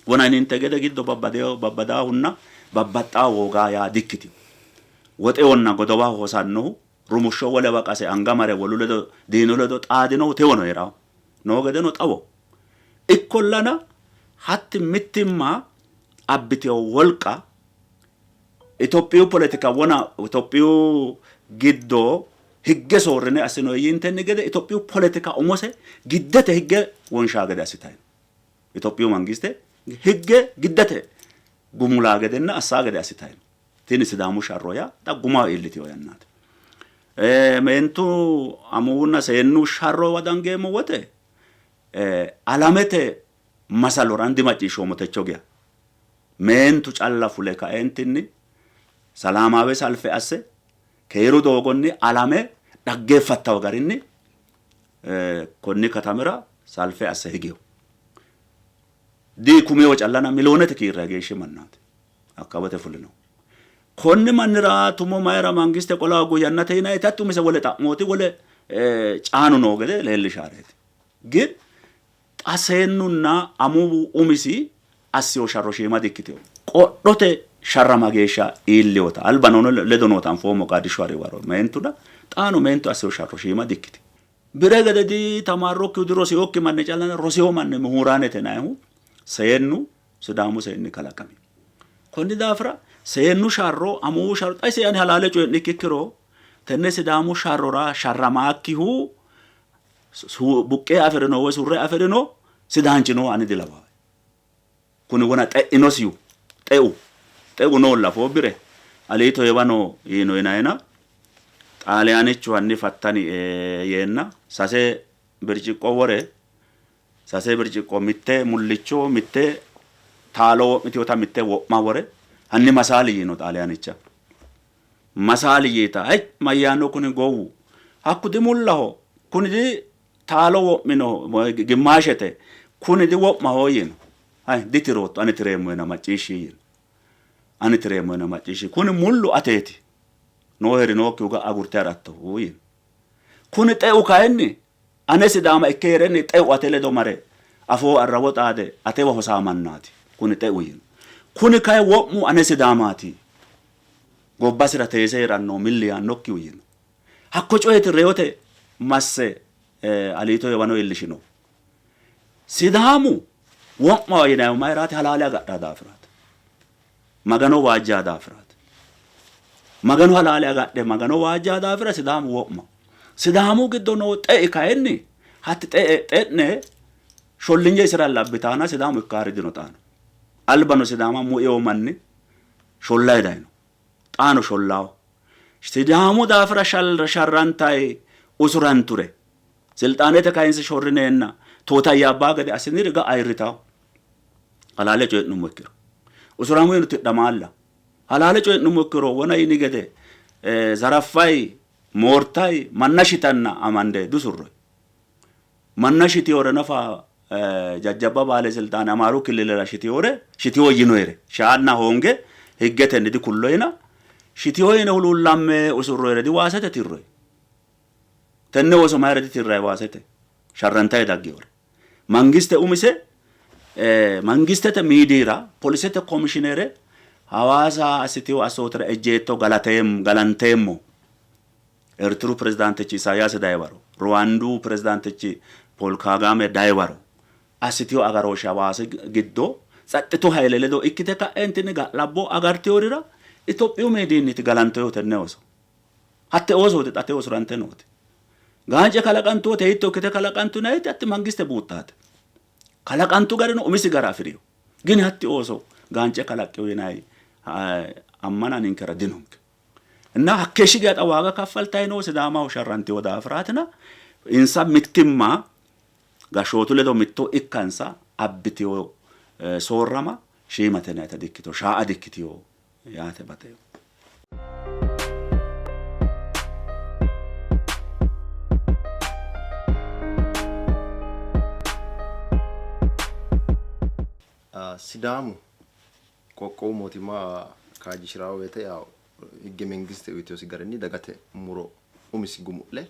Wona yininte gede giddo babbadewo babbadaahunna babbaxxaa woogaa yaa dikkitino. Woxehonna godowaho hosannohu rumushsho wolewa qase anga mare wolu ledo diinu ledo xaadinohu tewono hee'ranno. Noo gedeno xawo. Ikkollana hatti mittimma abbitino wolqa Itophiyu poletika wona Itophiyu giddo higge soorrine assinoyi yiintenni gede Itophiyu poletika umose giddete higge wonshaa gede assitanno. Itophiyu mangiste higge giddete gumulaa gedenna assaa gede assitanno. Tini Sidaamu sharro yaa xa gumaho iillitino yannaati. Meentu amuwunna seennu sharrowa dangeemmo wote alamete masalora ani dimacciishshoommo techo geya. Meentu calla fule kaeentinni salaamaawe salfe asse keeru doogonni alame dhaggeeffattawo garinni konni katamira salfe asse higino. Di kumewo callana miliyoonete kiirrayi geeshshi mannaati hakka wote fulino. Konni mannira tumo mayira mangiste qola hooggu yannate yinayiti hatti umise wole xa'mooti, wole caanu noo gede leellishaareeti. Gin xa seennunna amuwu umisi assiwo sharro shiima dikkitino. Qodhote sharrama geeshsha iillinota alba nono ledo noota anfoommo Qaadishshu hari waro meentuna xaano meentu assiwo sharro shiima dikkitino. Bire gede di tamaarrokkihu di rosiyokki manni calla rosiyo manni muhuuraanete yinannihu seennu Sidaamu seenni kalaqami. Konni daafira seennu sharro amuwu sharro xa isi ani halaale coyi'nikki ikkiro tenne Sidaamu sharrora sharramaakkihu buqqee afi'rino woy surre afi'rino Sidaanchi nooha ani dilawaae. Kuni wona xe'inosihu xeu xeu noolla afoo bire Aliito Heewano yiino yinayina Xaaliyaanichu hanni fattanie yeenna sase birciqqo wore sase birciqqo mitte mullicho mitte taalo wo'mitinota mitte wo'ma wore hanni masaali yiino Xaaliyaanicha. Masaali yiita hay mayyaanno kuni gowwu hakku dimullaho kuni di taalo wo'minoho gimmaashete kuni diwo'maho yiino. Hay ditirootto ani tireemmo yina macciishshi yiino. Ani tireemmo yina macciishshi kuni mullu ateeti nooheri nookkihu ga'a agurte ha'rattohu yiino. Kuni xeu kayinni ane Sidaama ikke hee'renni xeu ate ledo mare afoo arrawo xaade atewa hosaamannaati kuni xeu yiino. Kuni kayi wo'mu ane Sidaamaati gobbasira teese hee'rannohu milli yaannokkihu yiino. Hakko coyeti reyote masse Aliito Heewano iillishinohu. Sidaamu wo'maho yinannihu mayiraati? Halaale agadha daafiraati. Magano waajja daafiraati. Maganu halaale agadhe Magano waajja daafira Sidaamu wo'ma. Sidaamu giddo noo xei kayinni hatti xe'ne shollinye isira labbitaana Sidaamu ikkaari dino xaano. Albano Sidaama mu'ewo manni shollayi dayino. Xaano shollawo. Sidaamu daafira sharrantayi usuranture silxaanete kayinse shorrineenna tootayyaabba gede assiniri ga'a ayirritawo. Halaale coyi'nummo ikkiro usuramu tidhamaalla. Halaale coyi'nummo ikkiro wona yini gede zaraffayi moortayi manna shitanna amande dusurroyi. Manna shitiyore nafa jajjabba baale silxaane Amaaru killilera shitiyore shitiyo yinoyere shaanna hoonge higgetenni dikulloyina shitiyo yine huluullamme usurroyere diwaasete tirroyi. Tenne ooso mayira ditirrayi waasete sharrantayi daggiyore. Mangiste umise mangistete miidiira polisete komishinere Hawaasa assitiyo assootira ejjeetto galanteemmo. Ertiru pirezidaantichi Isayaasi dayi waro, Ruwaandu pirezidaantichi Pool Kaagaame dayi waro assitiyo agarooshshe Hawaasi giddo tsaxxitu hayle ledo ikkite ka'eentinni ga'labbo agartiyorira Itophiyu miidiyinniti galantoyo tenne ooso. Hatte oosooti xa tewo usurante nooti. Gaance kalaqantu wote hiitto ikkite kalaqantu yinanniti hatti mangiste buuxxaate. Kalaqantu garino umisi gara afi'rino. Gini hatti ooso gaance kalaqqino yinanni ammana ninkera dinonke. Inna hakkeeshshi geya xa waaga kaffaltanni noo Sidaamaho sharrantino daafiraatina insa mittimma gashshootu ledo mitto ikkansa abbitino soorrama shiimate yinannita dikkitino, shaa''a dikkitino yaate baxeemmo. Sidaamu qoqqowu mootimma kaajjishi'ranno woyte yaw higge mengiste uyitinosi garinni dagate muro umisi gumu'le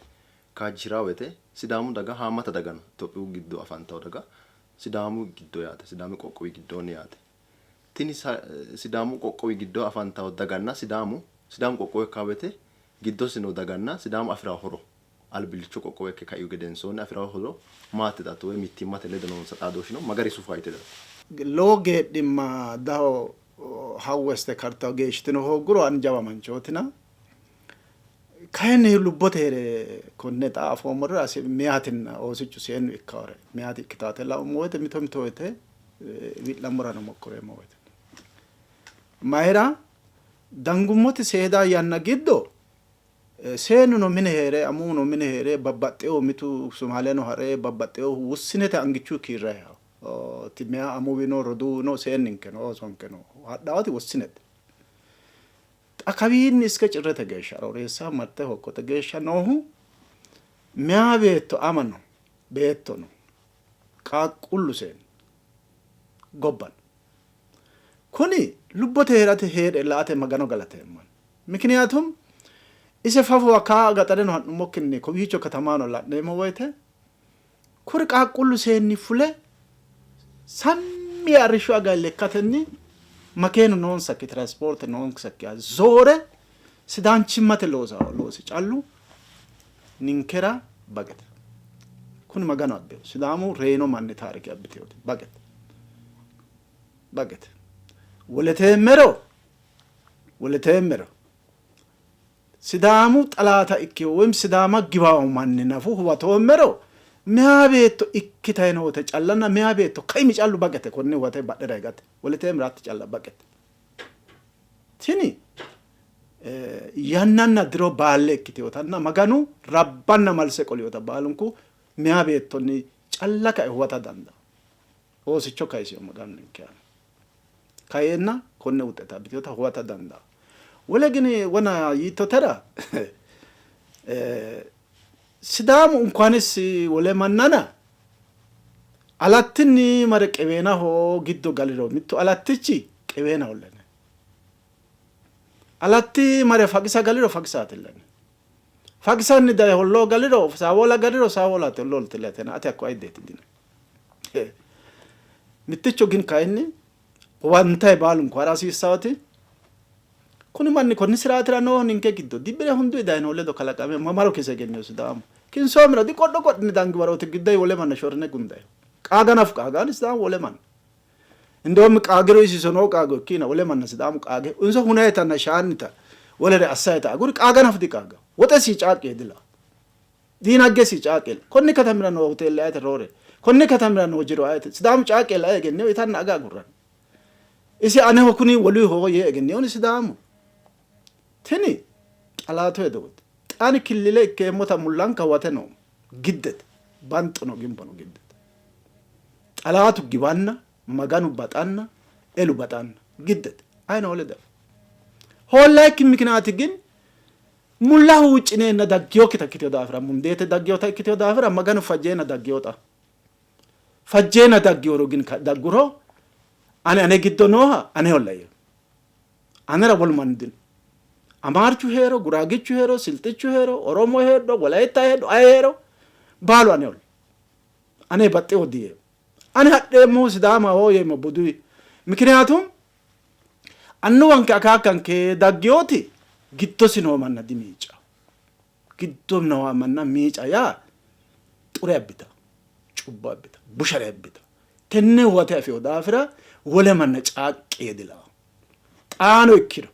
kaajjishi'ranno woyte Sidaamu daga haammata daga no Itophiyu giddo afantanno daga Sidaamu giddo yaate Sidaami qoqqowi giddoonni yaate. Tini Sidaamu qoqqowi giddo afantanno daganna Sidaamu Sidaamu qoqqowo ikkanno woyte giddosi noo daganna Sidaamu afi'ranno horo albillicho qoqqowo ikke kaihu gedensoonni afi'ranno horo maati yitatto woy mittimmate ledo noonsa xaadooshshino ma gari sufanno yite hedatto? Lowo geedhimma daho hawweste kartaho geeshshitino hoogguro ani jawa manchootina kayinni lubbote hee're konne xa afoommorira meyaatinna oosichu seennu ikkawore meyaati ikkitaate laummo woyte mito mito woyte wi'lammorano mokkoreemmo woyte mayira dangummoti seeda yanna giddo seennuno mine hee're amuwuno mine hee're babbaxxewo mitu Sumaaleno ha're babbaxxewohu wussinete angichu kiirrayi. ti meya amuwi no, roduuwu no, seenninke no, oosonke no, hadhaati wossinete. Xa kawiinni iske Cirrete geeshsha Arooreessa marte Hookkote geeshsha noohu meya beetto ama no, beetto no, qaaqquullu seenni gobba no. Kuni lubbote hee'rate hee're la''ate Magano galateemmo. Mikiniyatum ise fafowa kaa gaxareno ha'nummokkinni kowiicho katamano la'neemmo woyte kuri qaaqquullu seenni fule sammi yee arrishsho agayi lekkatenni makeenu noonsakki tiraanspoorte noonsakkiha zoore sidaanchimmate loosa loosi callu ninkera baqete. Kuni Maganu abbino Sidaamu reyino manni taarike abbitinote baqete. Baqete. Woleteemmero woleteemmero Sidaamu xalaata ikkino woyim Sidaama giwawo manni nafu huwatoommero meyaa beetto ikkitayi noote callanna meyaa beetto kaimi callu baqete konne huwate badhera higate woleteemmero hatti calla baqete. Tini yannanna diro baalle ikkitinotanna Maganu rabbanna malse qolinota baalunku meyaa beettonni calla kae huwata dandaanno. Oosicho kayisino Maganu ninke aana kaeenna konne wuxete abbitinota huwata dandaanno. Wole gini wona yiittotera Sidaamu unkwanis wole mannana Alattinni mare Qeweenaho giddo galiro mittu Alattichi Qeweenaho lene. Alatti mare Faqisa galiro Faqisaati lene. Faqisanni daye Holloo galiro Saawoola galiro Saawoolaati Holloolti letena ate hakko ayiddeeti dina. Mitticho gin kayinni huwantayi baalunku ha'ra hasiissaati. Kuni manni konni siraatira noohu ninke giddo dibire hunduyi dayinohu ledo kalaqame mamaro kise egennino Sidaamu. Kinsoomero di qodho qodhine dangi warooti giddoyi wole manna shorrine gundayihu. Qaaga nafu qaagaani Sidaamu wole manna. Indoomi qaagiro isi isonoo qaago ikkiina wole manna Sidaamu qaage insa hunayitanna shaannita wolere assayita aguri qaaga nafu diqaaga. Woxesi caaqqi yee dilaa. Diinaggesi caaqqi yee Konni katamira noo hoteelle ayete roore? Konni katamira noo jiro ayete? Sidaamu caaqqi yee lae egennino itanna aga agurranni. Isi aneho kuni woluyiho yee egennihoni Sidaamu? Tini xalaatu hedooti. Xa ani killile ikkeemmota mullanka huwate noommo. Giddete. Banxono gimbono giddete. Xalaatu giwanna, Maganu baxanna, elu baxanna. Giddete. Ayino hoole diafanno. Hoollayikki mikinaati gin mulla huuccineenna daggiyokkita ikkitino daafira, mundeete daggiyota ikkitino daafira Maganu fajjeenna daggiyota. Fajjeenna daggiyoro gin dagguro ani ane giddo nooha aneholla yeemmo. Anera wolu manni dino. Amaarchu hee'ro, Guraagichu hee'ro, Silxichu hee'ro, Oromo heedho, Wolayitta heedho, aye hee'ro baalu aneholla. Ane baxxeho diyeemmo. Ani hadheemmohu Sidaamaho yeemmo buduyi. Mikiniyatum annuwanke akaakkanke daggiyoti giddosi noo manna dimiica. Giddo noo manna miica yaa xure abbita, cubbo abbita, bushare abbita. Tenne huwate afino daafira wole manna caaqqi yee dilaanno. Xaano ikkiro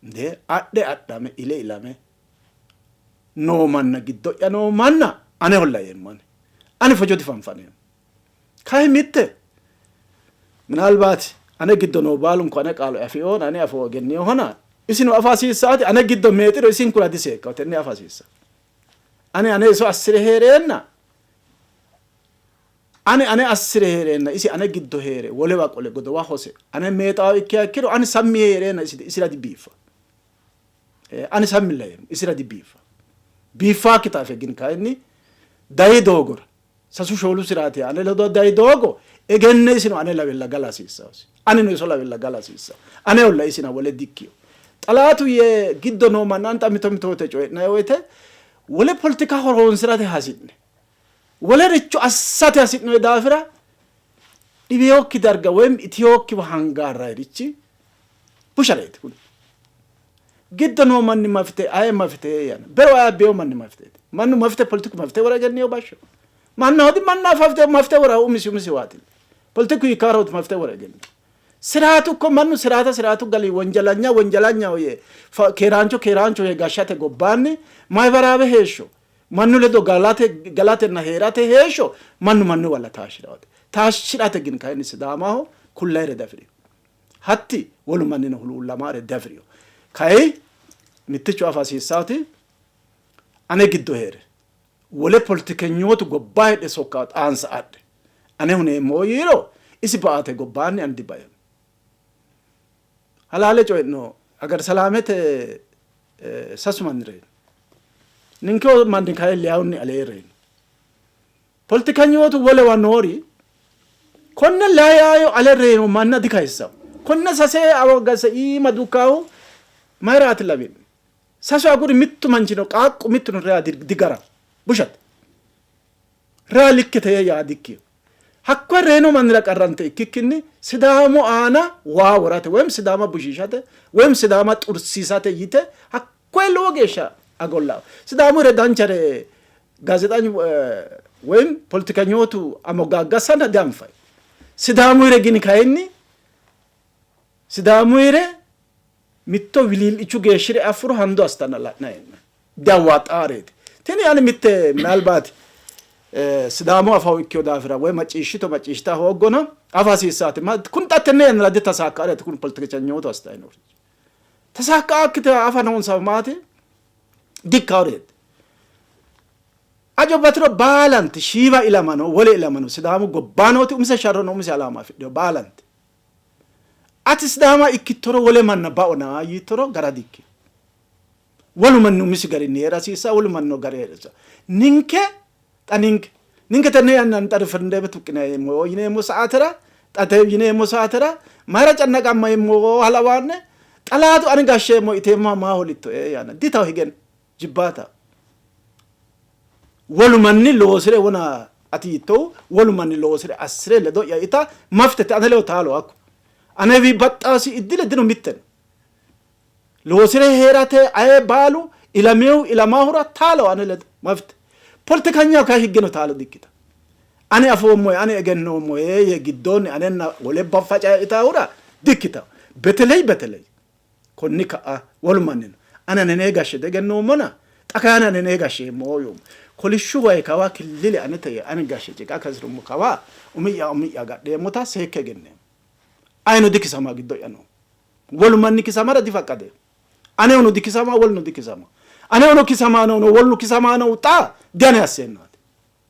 nde adhe adhame ile ilame noo manna giddo'ya noo manna aneholla yeemmo ani. Ani fojo difanfaneemmo. Kayi mitte minaalbaati ane giddo noo baalunku ane qaalo afi'oona ane afoo egenninohona isino afa hasiissaati ane giddo meexiro isinkura diseekkaho tenne afa hasiissa. Ani ane iso assi're hee'reenna Ani ane assi're hee'reenna isi ane giddo hee're wolewa qole godowa hose ane meexaawo ikkiha ikkiro ani sammi yee hee'reenna isi isira dibiiffa. Ani sammilla yeemmo isira dibiiffa. Biiffaakkita afe gin kayinni dayi doogora sasu shoolu siraati ane ledo dayi doogo egenne isino ane lawella gala hasiissaosi. Anino iso lawella gala hasiissa. Aneholla isina wole dikkiyo. Xalaatu yee giddo noo manna anta mito mito woyte coyi'nanni woyte wole politika horoonsi'rate hasi'ne Wolericho assate hasi'noyi daafira dhiweyokki darga woyim itiyokkiwa hangaarrayirichi bushareeti kuni. Giddo noo manni mafite aye mafite yana bero aye abbeyo manni mafiteeti. Mannu mafite politiku mafite wora egenniyo bashsho. Mannaho di manna mafite mafite wora umisi umisiwaati. Politiku hiikkarooti mafite wora egenniyo. Siraatu ko mannu siraata siraatu gali wonjalanya wonjalanyaho yee keeraancho keeraancho yee gashshate gobbaanni mayibaraawe heeshsho Mannu ledo galate, galatenna hee'rate heeshsho mannu mannuwalla taashshi'rawate. Taashshi'rate gin kayinni Sidaamaho kullayire diafi'rino. Hatti wolu mannino huluullamaare diafi'rino. Kayi mitticho afa hasiissaati ane giddo hee're wole politikenyootu gobba heedhe sokka xaansa adhe Ane huneemmo yiiro isi ba''ate gobbaanni ani dibaeemmo. Halaale coyi'no agar salaamete sasu manni reyino. Ninke manni kayi leyawunni alee reyino. Politikanyootu wolewa noori konne leyayo ale reyino manna dikayissawo. Konne sase awagase iima dukkaahu mayiraati lawi'ne? Sasu aguri mittu manchino qaaqqu mittuno reya digaraho. Bushate. Reya likkete yee yaa dikkino. Hakkoye reyino mannira qarrante ikkikkinni Sidaamu aana waa worate woyim Sidaama bushiishate woyim Sidaama xursiisate yite hakkoye lowo geeshsha agollaawa. Sidaamuyire danchare gaazexanyu woyim politikanyootu amogaaggassanna dianfayi. Sidaamuyire gini kayinni Sidaamuyire mitto wilii'lichu geeshshire affuro hando assitanna la'nanni hee'noonni. Diawaaxxaareeti. Tini ani mitte minaalbaati Sidaamu afoo ikkino daafira woy macciishshito macciishshita hooggona afa hasiissaati. Kuni xa tenne yannara ditasaakka''areeti kuni politikechanyootu assitanni noorichi. Tasaakka''akkite afa noonsahu maati? Dikkaoreeti. Ajo batiro baalanti shiima ilamano wole ilamano Sidaamu gobbaanooti umise sharrono umise alaama afidhino baalanti. Ati Sidaama ikkittoro wole manna baona yiittoro gara dikkino. Wolu manni umisi garinni hee'ra hasiissanno, wolu mannino gari hee'ra hasiissanno. Ninke xa ninke ninke tenne yannanni xa riferendeme tuqqineemmo yineemmo saatera xa te yineemmo saatera mayira cannaqammeemmo halawaanne xalaatu ani gashsheemmo iteemmoha maa holittoe yaanna ditawo higen jibbaata. Wolu manni loosire wona ati yiittohu wolu manni loosire assire ledo'ya ita maftete ane ledo taalo hakko anewi baxxaasi iddile dino mitteno. Loosi're hee'rate aye baalu ilaminohu ilamahura taalo ane ledo mafte. Poletikanyaho kayi higgeno taalo dikkita. Ani afoommohe, ani egennoommohe yee giddoonni anenna wole baffaca itaahura dikkita. Beteley beteley konni ka'a wolu mannino ani anenee gashshe diegennoommona xa kayinni anenee gashsheemmo yoommo. Kolishshu wayi kawa killile anete yee ani gashshe ciqa kasi'rummo kawa umi'ya umi'ya agadheemmota seekke egenneemmo. Ayino dikisama giddo'ya noo. Wolu manni kisamara difaqqadeemmo. Anehuno dikisama, woluno dikisama. Anehuno kisamaanohuno woluno kisamaanohu xa diane asseennaati.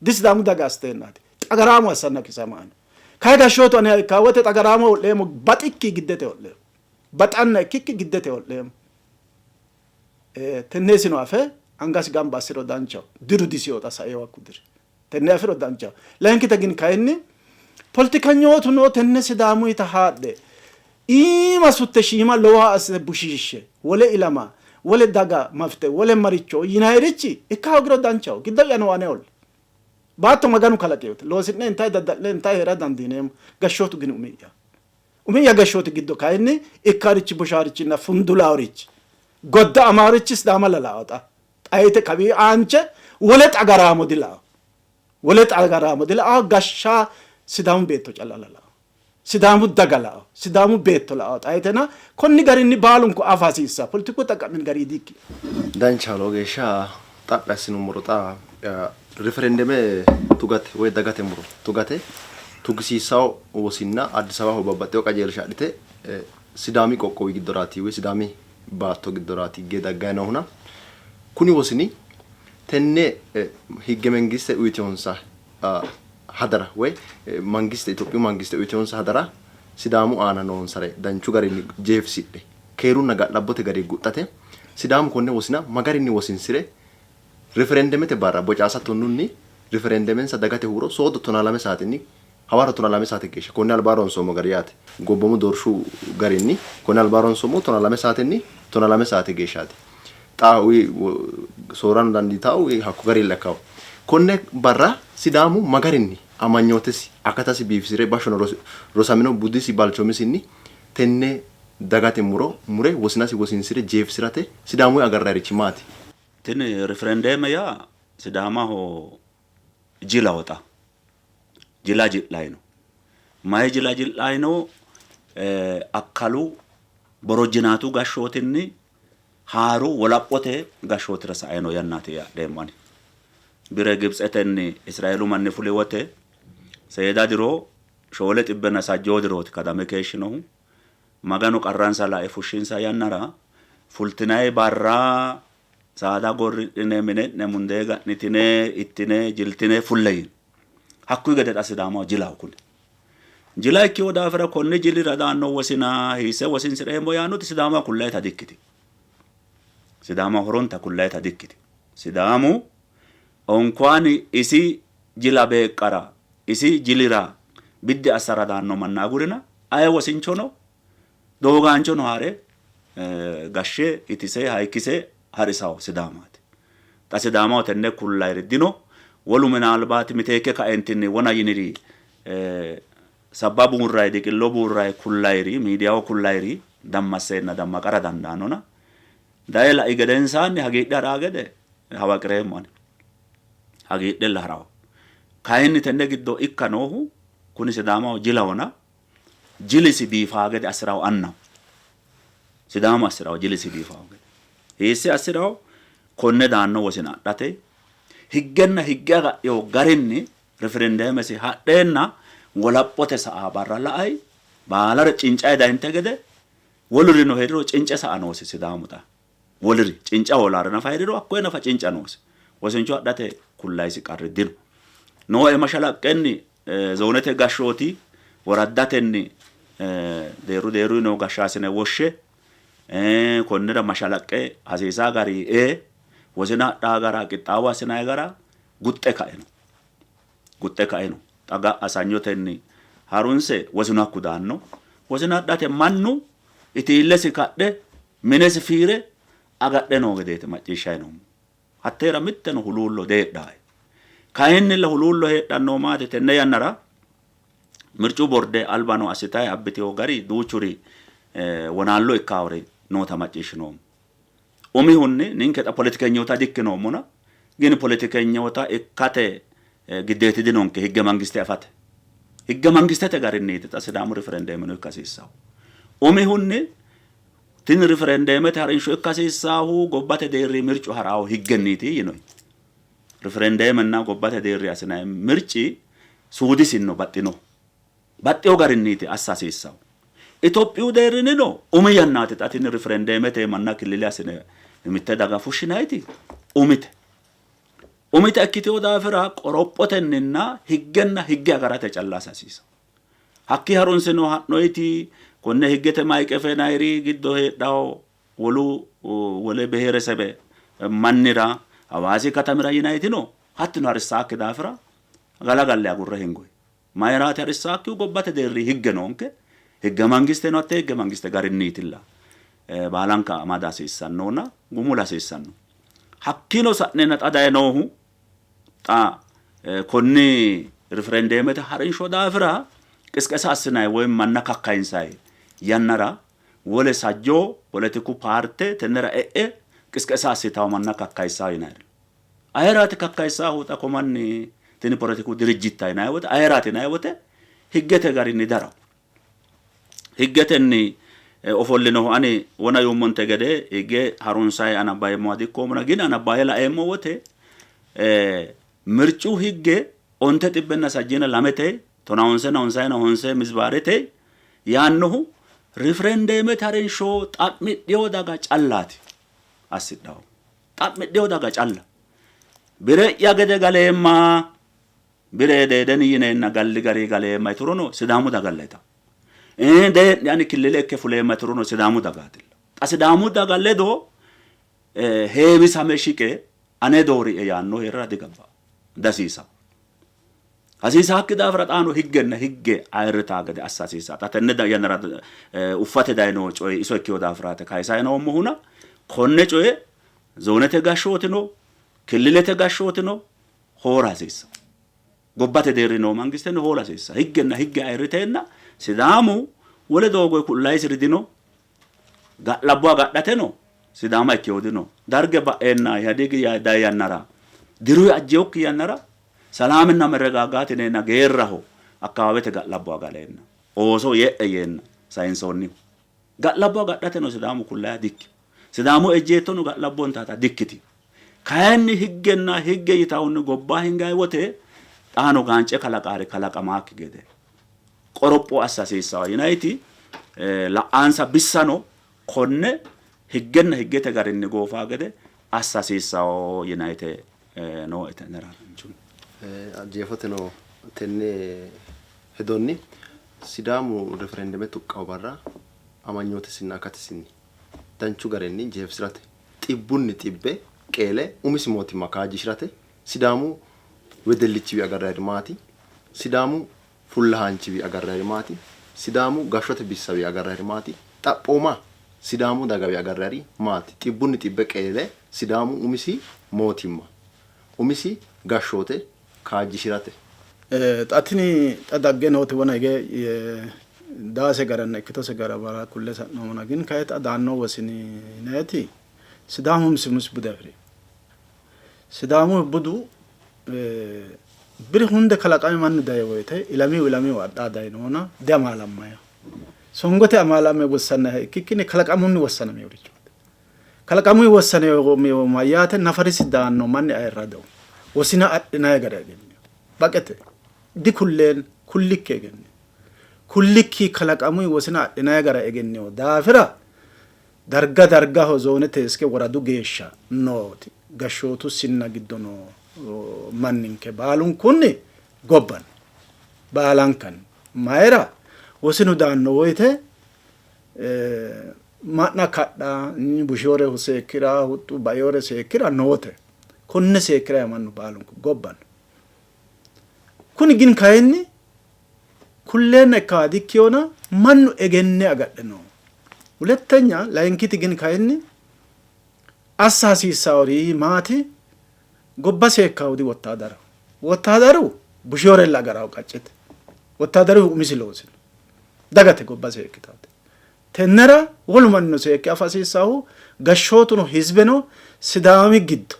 Di Sidaamu daga assiteennaati. Xagaraamu assanna kisamaano. Kayi gashshootu aneha ikkaa wote xagaraamo ho'leemmo, baxikki giddete ho'leemmo. Baxanna ikkikki giddete ho'leemmo. Tenne isino afe angasi gamba assiro danchaho. Diru disiho xa saeeho hakku diri. Tenne afiro danchaho. Layinkita gin kayinni politikanyootuno tenne Sidaamuyita haadhe iima sutte shiima lowoha assite bushiishshe wole ilama, wole daga mafte, wole maricho yinayirichi ikka hoogiro danchaho. Giddo'ya noo aneholla. Baatto Maganu kalaqinote. Loosi'ne intay dadda'line intay hee'ra dandiineemmo. Gashshootu gini umi'ya. Umi'ya gashshooti giddo kayinni ikkaarichi bushaarichinna fundulaarichi godda'amaarichi Sidaama lalaawa xa. Xayite kawii aanche wole xagaraamo dilao. Wole xagaraamo dilao gashsha Sidaamu beetto calla lalao. Sidaamu daga lao. Sidaamu beetto lao. Xayitena konni garinni baalunku afa hasiissa. Politiku xaqqa'mini gari diikkino. Dancha lowo geeshsha xaphi assinummoro xa riferendeme tugate woy dagate muro tugate tugisiissawo wosinna Addis Ababaho babbaxxewo qajeelsha adhite Sidaami qoqqowi giddoraati woy Sidaami baatto giddoraati higge dagganni noohuna kuni wosini tenne higge mengiste uyitihonsa hadara woy mangiste Itophiyu mangiste uyitihonsa hadara Sidaamu aana noonsare danchu garinni jeefisidhe keerunna ga'labbote gari guxxate Sidaamu konne wosina ma garinni wosinsire riferendemete barra bocaasa tonnunni riferendemensa dagate huuro soodo tonaa lame saatenni hawarro tonaa lame saate geeshsha konni albaa ronsoommo gari yaate. Gobboomu doorshu garinni konni albaa ronsoommohu tonaa lame saatenni tonaa lame saate geeshshaati. Xa soorrano dandiitanno hakko garinni ikkanno. Konne barra Sidaamu ma garinni amanyootesi, akatasi biifisi're bashshono rosamino budisi balchoomisinni tenne dagate muro mure wosinasi wosinsire jeefisi'rate Sidaamuwi agarrannirichi maati? Tini riferendeeme yaa Sidaamaho jilaho xa. Jila ji'layi no. Mayi jila ji'layi no? Akkalu borojjinaatu gashshootinni haaru wolaphote gashshootira sae no yannaati yee adheemmo ani. Bire Gibitsetenni Israeelu manni fuli wote seeda diro shoole xibbenna sajjoo dirooti kadame keeshshinohu. Maganu qarransa lae fushshinsa yannara fultinayi barra saada gorridhine mine'ne mundee ga'nitine ittine jiltine fulle yiino. Hakkuyi gede xa Sidaamaho jilaho kuni. Jila ikkino daafira konni jilira daanno wosina hiisse wosinsi'reemmo yaannoti Sidaamaho kullayita dikkitino. Sidaamaho horonta kullayita dikkitino. Sidaamu onkuwaani isi jila beeqqara, isi jilira biddi assara daanno manna agurina aye wosinchono doogaanchono haa're gashshe itise hayikkise ha'risawo Sidaamaati. Xa Sidaamaho tenne kullayiri dino. Wolu minaalbaati miteekke kaentinni wona yiniri sabba buurrayi diqillo buurrayi kullayiri miidiyaho kullayiri dammasseenna dammaqara dandaannona daye lai gedensaanni hagiidhe ha'raa gede hawaqireemmo ani. Hagiidhella ha'rawo. Kayinni tenne giddo ikka noohu kuni Sidaamaho jilahona jilisi biifaa gede assirawo annaho. Sidaamu assirawo jilisi biifawo gede. Hiisse assirawo? Konne daanno wosina adhate higgenna higge agadhino garinni rifirendeemesi hadheenna wolaphote sa'a barra la'ay baalare cincay dayinte gede wolurino hee'riro cince sa'a noosi Sidaamu xa. Woliri cinca hoolaare nafa hee'riro hakkoye nafa cinca noosi. Wosincho adhate kullayisi qarri dino. Nooe mashalaqqenni zoonete gashshooti woraddatenni deerru deerruyi noo gashshaasine woshshe konnira mashalaqqe hasiisaa gari ee wosina adhaa gara qixxaawo assinanni gara guxxe kaino. Guxxe kaino. Xa ga'a sanyotenni harunse wosinu hakku daanno. Wosina adhate mannu itiillesi kadhe minesi fiire agadhe noo gedeeti macciishshayi noommo. Hatteera mitteno huluullo diheedhaae. Kayinnilla huluullo heedhanno maati tenne yannara mircu borde albano assitayi abbitino gari duuchuri wonaallo ikkaawori noota macciishshinoommo. Umihunni ninke xa poletikenyoota dikkinoommona gini poletikenyoota ikkate giddeeti dinonke higge mangiste afate. Higge mangistete garinniiti xa Sidaamu riferendeemeno ikka hasiissahu. Umihunni tini riferendeemete harinsho ikka hasiissaahu gobbate deerri mircu ha'raahu higgenniiti yinoyi. Riferendeemenna gobbate deerri assinanni mirci suudisinno baxxinoho. Baxxewo garinniiti assa hasiissahu. Itophiyu deerrinnino umi yannaati xa tini riferendeemete manna killile assine mitte daga fushshinayiti umite. Umita ikkitino daafira qorophotenninna higgenna higge agarate calla assa hasiissanno. Hakkii harunsino ha'noyiti konne higgete maiqefe nayiri giddo heedhawo wolu wole biheeresebe mannira Hawaasi katamira yinayitino hattino harissaakki daafira galagalle agurre hingoyi. Mayiraati harissaakkihu? Gobbate deerri higge noonke. Higge mangisteno hattee higge mangiste garinniitilla baalanka amada hasiissannona gumula hasiissanno. Hakkiino sa'neenna xa daye noohu xa konni riferendeemete harinsho daafira qisqesa assinanni woy manna kakkayinsanni yannara wole sajjoo poletiku paarte tennera e'e qisqesa assitawo manna kakkayissawo yinanniri. Ayeraati kakkayissaahu xa ko manni tini poletiku dirijjitta yinanni wote ayeraati yinanni wote higgete garinni darawo. Higgetenni ofollinohu ani wona yuummonte gede higge harunsaye anabbayeemmoha dikkoommona gin anabbaye laeemmo wote mircu higge onte xibbenna sajjiina lamete tonaa honsenna honsayina honse mizbaarete yaannohu rifirendeemete harinsho xa'midhino daga callaati assidhahu. Xa'midhino daga calla. Bire'ya gede galeemma Bire deedeni yineenna galli gari galeemma yiturono Sidaamu dagalla yitanno. Dee'ni ani killile ikke fuleemma yiturono Sidaamu dagaatilla. Xa Sidaamu daga ledo heewisame shiqe ane doorie yaanno hee'rara digabba dihasiisanno. Hasiisaakki daafira xaano higgenna higge ayirritaa gede assa hasiissanno. Xa tenne yannara uffate dayino coyi iso ikkino daafiraati kayisayi noommohuna konne coye zoonete gashshootino killilete gashshootino hoola hasiissanno. Gobbate deerri noo mangisteno hoola hasiissanno. Higgenna higge ayirriteenna Sidaamu wole doogoyi ku'layisiri dino, ga'labbo agadhateno Sidaama ikkino dino. Darge ba'eenna Ihadigi dayi yannara diruyi ajjinokki yannara salaamenna merregaagaati yineenna geerraho akkawaawete ga'labbo agareenna ooso ye'e yeenna sayinsoonnihu. Ga'labbo agadhateno Sidaamu kullayiha dikkino. Sidaamu ejjeettono ga'labbo intaata dikkitino. Kayinni higgenna higge yitahunni gobba hingayi wote xaano gaance kalaqaari kalaqamaakki gede qoropho assa hasiissawo yinayiti la''ansa bissano konne higgenna higgete garinni goofaa gede assa hasiissawo yinayite nooe tennera. Jeefoteno Tenne hedonni Sidaamu referendeme tuqqawo barra amanyootesinna akatisinni danchu garinni jeefisi'rate xibbunni xibbe qeele umisi mootimma kaajjishi'rate Sidaamu wedellichiwi agarranniri maati? Sidaamu fullahaanchiwi agarranniri maati? Sidaamu gashshote bissawi agarranniri maati? Xaphooma Sidaamu dagawi agarranniri maati? Xibbunni xibbe qeele Sidaamu umisi mootimma, umisi gashshoote kaajjishi'rate. Xa tini xa dagge nooti wona hige daase garanna ikkitose gara baala kulle sa'noommona, gin kayi xa daanno wosini yinayiti Sidaamu umisi umisi bude afi'rino. Sidaamu budu biri hunde kalaqami mannu dayi woyite ilamihu ilamihu adha dayinohona diamaalammayiho. Songote amaalamme wossannayiha ikkikkinni kalaqamunni wossanameworichooti. Kalaqamunni wossanamino mayyaate nafarisi daanno manni ayirradoho. Wosina adhinayi gara egennino. Baqete dikulleen kullikki egennino. Kullikki kalaqamunni wosina adhinayi gara egennino daafira Darga dargaho zoonete iske woradu geeshsha nooti gashshootu sinna giddo noo manninke baalunkunni gobba no. Baalankanni. Mayira? Wosinu daanno woyte ma'na kadha, bushiwore seekkira, huxxu baiwore seekkira noote. Konne seekkira mannu baalunku gobba no. Kuni gin kayinni Kulleenna ikkaa dikkinona mannu egenne agadhe no. Hulettenya layinkiti gin kayinni assa hasiissaori maati? Gobba seekkaahu di wottaadaraho. Wottaadaru bushiyorella agaraho qaccete. Wottaadaru umisi loosi no. Dagate gobba seekkitaate. Tennera wolu mannino seekke afa hasiissaahu gashshootuno hizibeno Sidaami giddo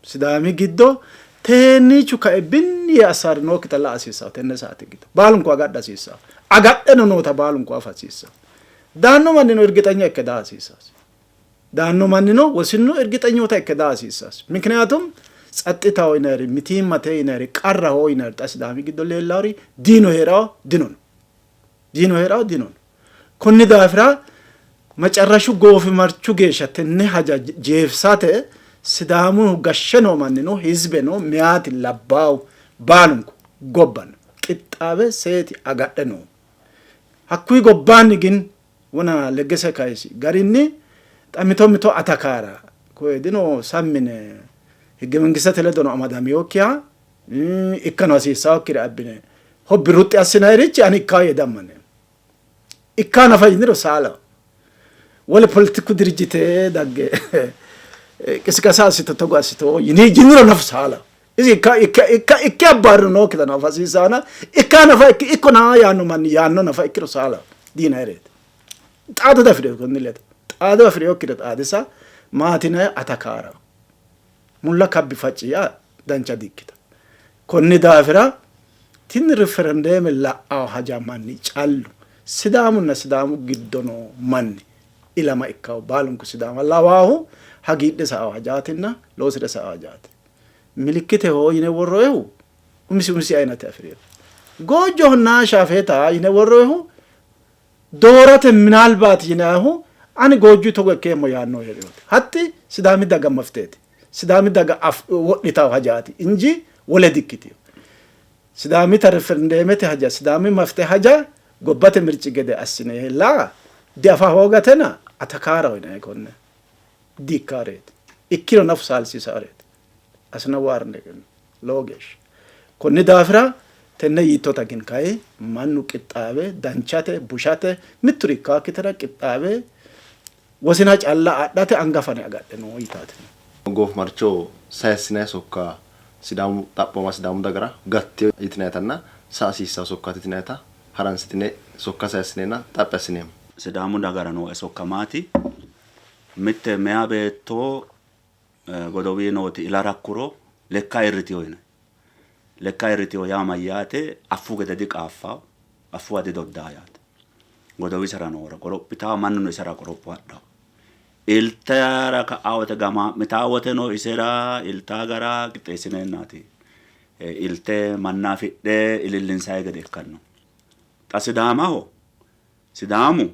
Sidaami giddo teennichu kae binni yee assaari nookkita la'a hasiissanno tenne saate giddo. Baalunku agadha hasiissanno. Agadheno noota baalunku afa hasiissanno. Daanno mannino irgixanya ikke daa hasiissasi. Daanno mannino wosinno irgixanyoota ikke daa hasiissasi. Mikniyaatum tsaxxitaho yinayiri, mitiimmate yinayiri, qarraho yinayiri xa Sidaami giddo leellaori diino hee'rawo dinono. Diino hee'rawo dinono. Konni daafira macarrashu goofimarchu geeshsha tenne haja jeefisate Sidaamu gashshe noo mannino hizibeno meyaati labbaahu baalunku gobbano qixxaawe seeti agadhe noo. Hakkuyi gobbaanni gin wona Leggese kayisi garinni xa mito mito atakaara koye dino sammine higge mangistete ledono amadamiyokkiha ikkano hasiissaokkire abbine hobbi ruxxi assinayirichi ani ikkaa yee diammaneemmo. Ikkaa nafa yiniro saalaho. Wole poletiku dirijjite dagge qisiqasa assito togo assito yini yiniro nafa saalaho. Isi ikka ikka ikka ikke abbaarro nookkita nafa hasiissaana ikkaa nafa ikki ikkona yaanno manni yaanno nafa ikkiro saalaho diinayireeti. Xaado dafirino konni ledo. Xaado afirinokkire xaadisa maatinay atakaaraho. Mulla kabbi facci yaa dancha di''ikkitano. Konni daafira tini riferendeeme la'awo haja manni callu Sidaamunna Sidaamu giddo noo manni ilama ikkawo baalunku Sidaama lawaahu hagiidhe sa''awo hajaatinna loosi're sa''awo hajaati. Milikkiteho yine worroyihu umisi umisi ayinate afi'rino. Goojjohonna shaafeeta yine worroyihu doorate minaalbaati yinannihu ani Goojju togo ikkeemmo yaannohu hee'rirooti. Hatti Sidaami daga mafteeti. Sidaami daga wodhitawo hajaati inji wole dikkitino. Sidaamita referendeemete haja, Sidaami mafte haja gobbate mirci gede assine laa diafa hoogatena atakaaraho yinanni konne. Diikkaareeti. Ikkiro nafu saalsiisaareeti. Asinawaarne lowo geeshsha. Konni daafira tenne yiittota gin kayi mannu qixxaawe danchate bushate mitturi ikkaakkitera qixxaawe wosina calla adhate anga fane agadhe no yitaati. Goofimarcho sayissinanni sokka Sidaamu xaphooma Sidaamu dagara gattino yitinannitanna saa hasiissanno sokkaati yitinannita haransitine sokka sayissineenna xaphi assineemmo. Sidaamu dagara nooe sokka maati? Mitte meya beetto godowii nooti ila rakkuro lekka irritino yinanni. Lekka irritino yaa mayyaate? Affu gede diqaaffawo, affuwa didoddaa yaate. Godowisera noore qorophitaa, mannuno isera qoropho adhawo. Iltara ka'aa wote gamaa'mitaa woteno isera iltaa gara qixxeessineennaati ilte manna afidhe ilillinsayi gede ikkanno. Xa Sidaamaho Sidaamu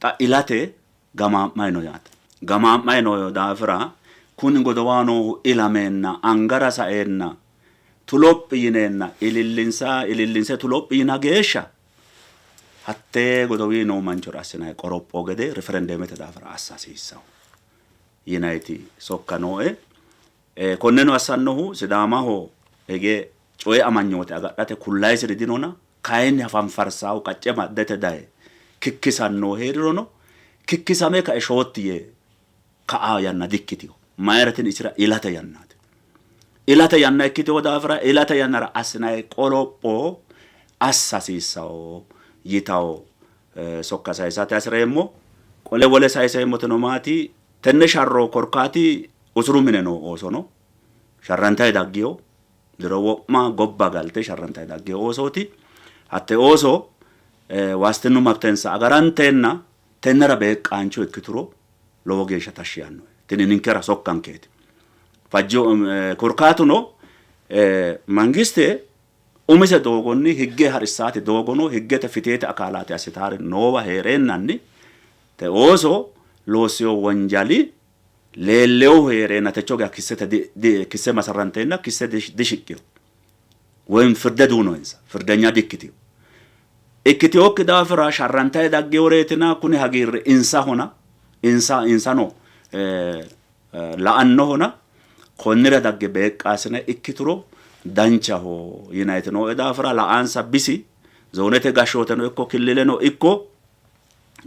xa ilate gamaa'mayi no yaate. Gamaa'mayi noo daafira kuni godowaho noohu ilameenna angara saeenna Tulophi yineenna ilillinsa ilillinse tulophi yina geeshsha hattee godowii noo manchora assinanni qoropho gede riferendemete daafira assa hasiissanno yinanniti sokka nooe. Konneno assannohu Sidaamaho hige coye amanyoote agadhate kullayisiri dinona, kayinni hafanfarsaahu qacce maddete daye kikkisannohu hee'rirono kikkisame kae shootti yee ka'a yanna dikkitino. Mayira tini isira ilate yannaati. Ilate yanna ikkitino daafira ilate yannara assinanni qoropho assa hasiissanno yitawo sokka sayisate hasi'reemmo. Qole wole sayiseemmotino maati, tenne sharro korkaati usuru mine noo ooso no. Sharrantayi daggino, diro wo'ma gobba galte sharrantayi daggino oosooti. Hatte ooso waastinnu mabtensa agaranteenna tennera beeqqaancho ikkituro lowo geeshsha tashshi yaannoe. Tini ninkera sokkankeeti. Fajjo korkaatuno mangiste umise doogonni higge ha'rissaati doogono higgete fiteete akaalaati assitaari noowa hee'reennanni te ooso loossiyo wonjali leelleyohu hee'reenna techo geya kissete kisse masarranteenna kisse dishiqqino. Woyim firde duunoyinsa, firdenya dikkitino. Ikkitinokki daafira sharrantayi daggeworeetina kuni hagiirri insahona, insa insano la'annohona konnira dagge beeqqaasine ikkituro danchaho yinayiti nooe daafira la'ansa bisi zoonete gashshooteno ikko killileno ikko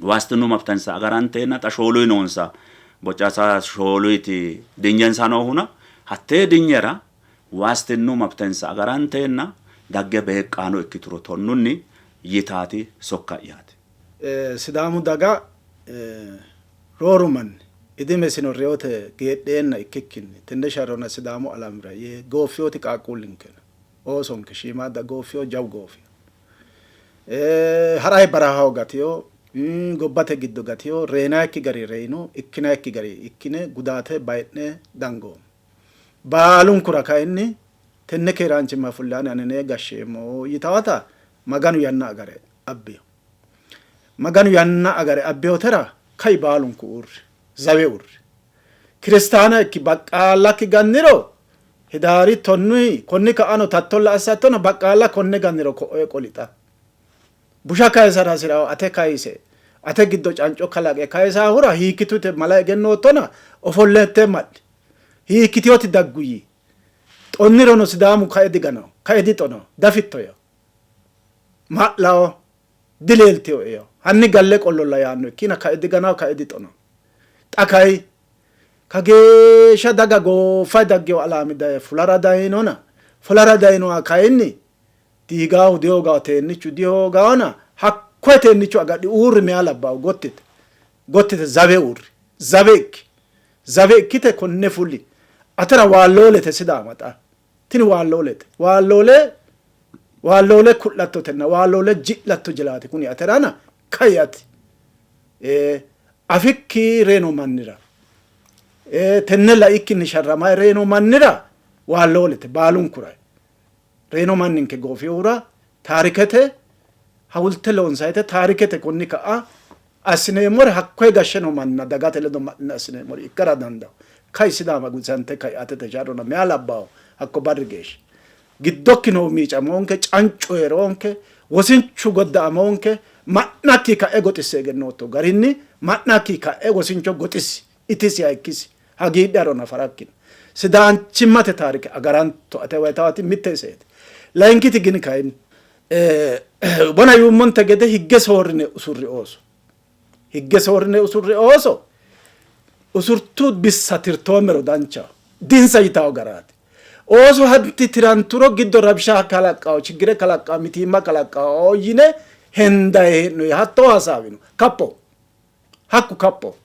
waastinnu mabtensa agaranteenna xa shooluyi noonsa bocasa shooluyiti dinyensa noohuna hattee dinyera waastinnu mabtensa agaranteenna dagge beeqqaano ikkituro tonnunni yitaati sokka'yaati. Sidaamu daga rooru manni idimesino reyote geedheenna ikkikkinni tenne sharrona Sidaamu alamira yee gooffiyoti qaaqquullinke no. Oosonke shiimaadda gooffiyo, jawu goofiyo. Ha'rayi barahaho gatiyo, gobbate giddo gatiyo, reyinayikki gari reyino, ikkinayikki gari ikkine gudaate bayi'ne dangoommo. Baalunkura kayinni tenne keeraanchimma fulle ani anenee gashsheemmo yitawata Maganu yanna agare abbiyo. Maganu yanna agare abbiyotera kai baalunku uurri, zawe uurri. Kiristaana ikki baqqaallakki ganniro Hidaari tonnuyi konni ka'ano tattolla assattona baqqaalla konne ganniro ko'oe qolixa. Busha kayisara hasi'rawo ate kayise ate giddo canco kalaqe kayisaahura hiikkitute mala egennoottona ofollette ma'li. Hiikkitiyoti daggu yii. Xonnirono Sidaamu kae diganao, kae dixonao, dafittoyo. Ma'lao, dileeltinoeyo. Hanni galle qollolla yaanno ikkina kae diganao, kae dixonao. Xa kayi kageeshsha daga gooffay daggino alaami daye fulara dayinona, fulara dayinoha kayinni diigaahu dihoogawo, teennichu dihoogawona hakkoye teennicho agadhi uurri meyaa labbaahu gottite gottite zawe uurri, zawe ikki, zawe ikkite konne fuli. Atera waalloolete Sidaama xa tini waalloolete, waalloole waalloole ku'lattotenna waalloole ji'latto jilaati kuni aterana kai ati. Afikki reyino mannira, tenne laikkinni sharramay reyino mannira waalloolete baalunkura. Reyino manninke goofinohura taarikete hawulte loonsayite taarikete konni ka'a assineemmore hakkoye gashshe noo manna dagate ledo ma'line assineemmore ikkara dandawo. Kai Sidaama gudisante kai atete sharrona meyaa labbaahu hakko barri geeshsha. Giddokki noo miicamoonke, cancu hee'roonke, wosinchu godda'amoonke, ma'nakki ka'e goxisse egennootto garinni ma'nakki ka'e wosincho goxisi, itisi, hayikkisi, hagiidhi haro nafarakkino. Sidaanchimmate taarike agaranto ate wayitaati mitte iseeti. Layinkiti gini kayinni wona yuummonte gede higge soorrine usurri ooso. Higge soorrine usurri ooso usurtu bissa tirtoommero danchaho. Dinsa yitawo garaati. Ooso hanti tiranturo giddo rabsha kalaqqawo, chiggire kalaqqawo, mitiimma kalaqqawo yine hendayi hee'noyi hattoo hasaawino. Kapho. Hakku kapho.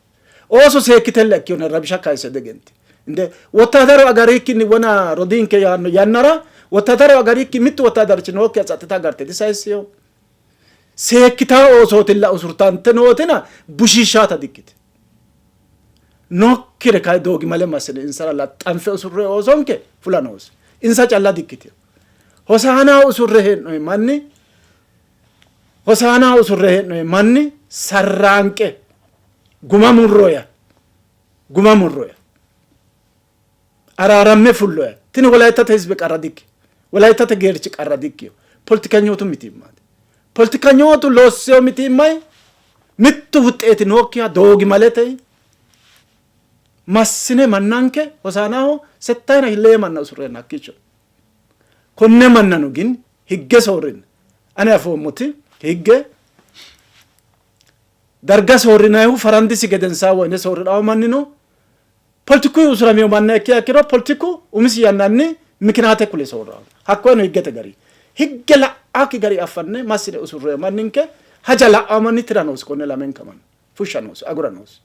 Ooso seekkitella ikkiyona rabsha kayise degenti. Inde wottaadaru agarikkinni wona rodiinke yaanno yannara wottaadaru agarikki mittu wottaadarchi nookkiha tsaxxita agarte disayissino. Seekkitaa oosootilla usurtante nootina bushiishshaata dikkite. Nookkire kayi doogimale massine insara laxxanfe usurre oosonke fula noosi. Insa calla dikkitino. Hosaanaho usurre hee'noyi manni Hosaanaho usurre hee'noyi manni sarraanqe guma murroya guma murroya araaramme fulloya. Tini Wolayittate hizbi qarra dikki. Wolayittate geerchi qarra dikkino. Politikanyootu mitiimmaati. Politikanyootu loossino mitiimmay mittu wuxeeti nookkiha doogimalete massine mannanke Hosaanaho settayina lee manna usurreenna hakkiicho. Konne mannano gin higge soorrine. Ane afoommoti higge darga soorrinayihu farandisi gedensaa woyne soorridhawo mannino politiku usuramino manna ikkiha ikkiro politiku umisi yannanni mikinaate kule soorrawo. Hakkoyeno higgete gari. Higge la'akki gari affanne massine usurreyo manninke haja la'awo manni tira noosi konne lamenka manna. Fushsha noosi, agura noosi.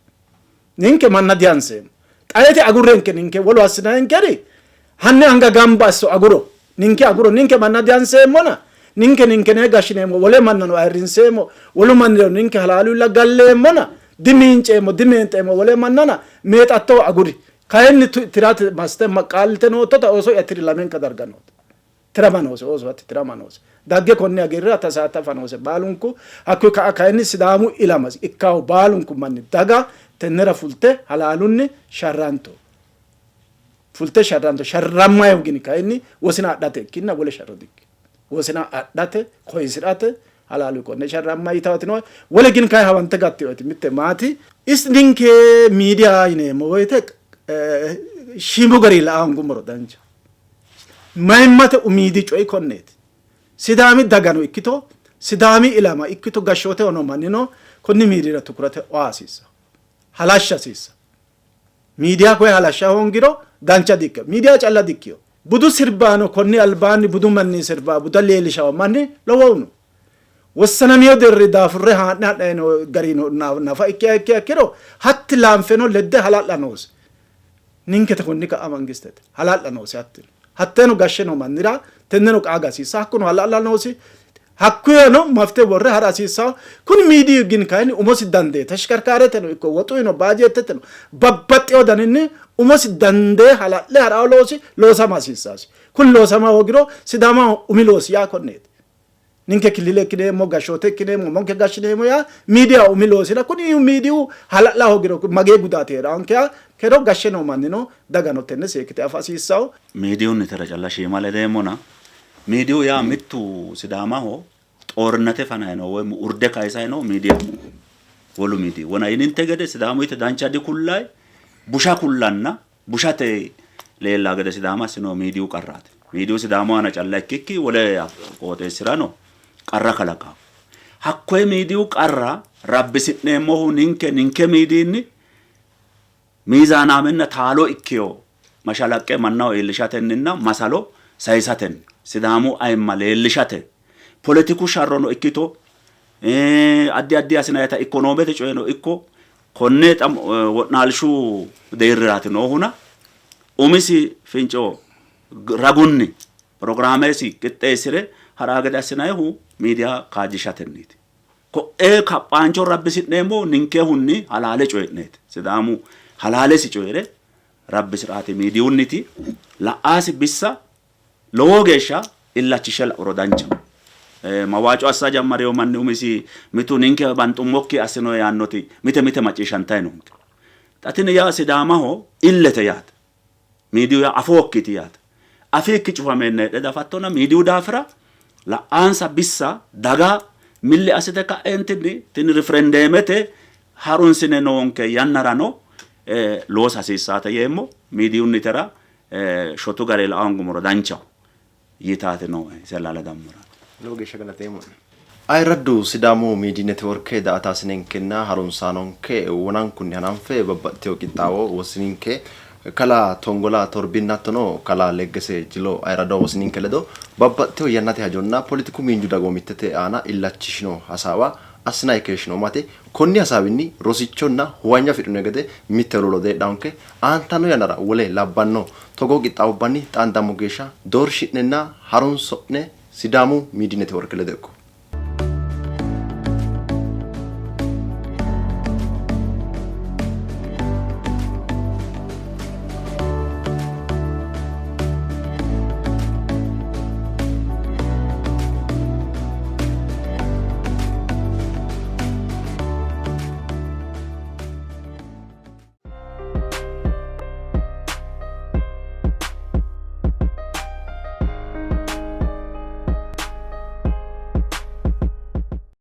Ninke manna dihanseemmo. Xaete agurrenke ninke wolu assinayinkeri hanni anga gamba asso aguro. Ninke aguro ninke manna dihanseemmona. Ninke ninkenee gashshineemmo wole mannano ayirrinseemmo wolu mannirano ninke halaalulla galleemmona dimiinceemmo dimeenxeemmo wole mannana meexattowa aguri. Kayinni tirate massite qaallite noottota ooso'ya tiri lamenka darga noote. Tirama noose ooso hatti tirama noose. Dagge konni hagiirrira tasaattafa noose baalunku. Hakkuyi ka'a kayinni Sidaamu ilama ikkahu baalunku manni daga tennera fulte halaalunni sharranto. Fulte sharranto. Sharrammayihu gini kayinni wosina adhate ikkinna wole sharro dikkino. Wosina adhate koyisi'rate halaalu konne sharrammayi yitawoti nooe. Wole gin kayi hawante gattioti mitte maati. Is ninke miidiya yineemmo woyite shiimu gari la'a hoongummoro dancha. Mayimmate umiidi coyi konneeti. Sidaami dagano ikkito Sidaami ilama ikkito gashshooteho noo mannino konni miidiyira tukurate oa hasiissanno. Halashsha hasiissanno. Miidiya koye halashsha hoongiro dancha dikkino. Miidiya calla dikkino. Budu sirbaano konni albaanni budu manni sirba buda leellishawo manni lowohu no. Wossanamino deerri daafurre haa'ne ha'nanni noo gari nafa ikkiha ikkiha ikkiro hatti laanfeno ledde hala'la noose. Ninkete konni ka'a mangistete hala'la noose hattino. Hatteeno gashshe noo mannira tenneno qaaga hasiissanno. Hakkuno hala'la noosi. Hakkuyeno mafte worre ha'ra hasiissanno. Kuni miidiyu gin kayinni umosi dandee teshkerkaareteno ikko woxuyino baajeetteteno babbaxxewo daninni umosi dandee hala'le ha'rawo loosi loosama hasiissasi. Kuni loosama hoogiro Sidaamaho umi loosi yaa konneeti. Ninke killile ikkineemmo, gashshoote ikkineemmo, umonke gashshineemmo yaa miidiya umi loosira kuni miidiyu hala'la hoogiro magee gudaati hee'raanke yaa kero gashshe noo mannino dagano tenne seekkite afa hasiissanno. Miidiyunnitera calla shiima ledeemmona, miidiyu yaa mittu Sidaamaho xoornate fanayi noo woy urde kayisayi noo miidiyaho. Wolu miidiyi wona yininte gede Sidaamuyite dancha dikullayi, busha kullanna bushate leellaa gede Sidaama assinohu miidiyu qarraati. Miidiyu Sidaamu aana calla ikkikki wole qooxeessirano qarra kalaqanno. Hakkoye miidiyu qarra rabbisi'neemmohu ninke ninke miidiyinni miizaanaamenna taalo ikkino mashalaqqe mannaho iillishatenninna masalo sayisatenni Sidaamu ayimma leellishate poletiku sharrono ikkito addi addi assinayita ikkonoomete coyeno ikko konne xa wo'naalshu deerriraati noohuna umisi finco ragunni pirogiraamesi qixxeessi're ha'raa gede assinannihu miidiya kaajjishatenniiti. Ko'ee kaphaancho rabbisi'neemmohu ninkehunni halaale coyi'neeti. Sidaamu halaalesi coyi're rabbisi'raati miidiyunniti la''aasi bissa lowo geeshsha illachishshe la'uro danchaho. Mawaaco assa jammarino manni umisi mitu ninke banxummokki assino yaannoti mite mite macciishshantanni noonke. Xa tini yaa Sidaamaho illete yaate. Miidiyu yaa afookkiiti yaate. Afiikki cufameenna heedhe dafattona miidiyu daafira la''aansa bissa daga milli assite ka'eentinni tini rifirendeemete harunsine noonke yannarano loosa hasiissaate yeemmo. Miidiyunnitera shotu garinni la''a hoongummoro danchaho yitaati nooe Zellaale Dammoraati. Lowo geeshsha galateemmo'ne. Ayirraddu Sidaamu Miidiy Netiworke daa''ataasinenkenna harunsaanonke wonankunni hananfe babbaxxitino qixxaawo wosininke kalaa Tongola Torbinna hattono kalaa Leggese Jilo ayirrado wosininke ledo babbaxxitino yannate hajonna poletiku miinju dagoomittete aana illachishino hasaawa assinanni keeshshinoommo. Konni hasaawinni rosichonna huwanyo afidhino gede mitte huluullo deedhannonke. Aantanno yannara wole labbanno togoo qixxaawubbanni xaandammo geeshsha doorshi'nenna harunso'ne Sidaamu Miidiy Netiworke ledo ikko.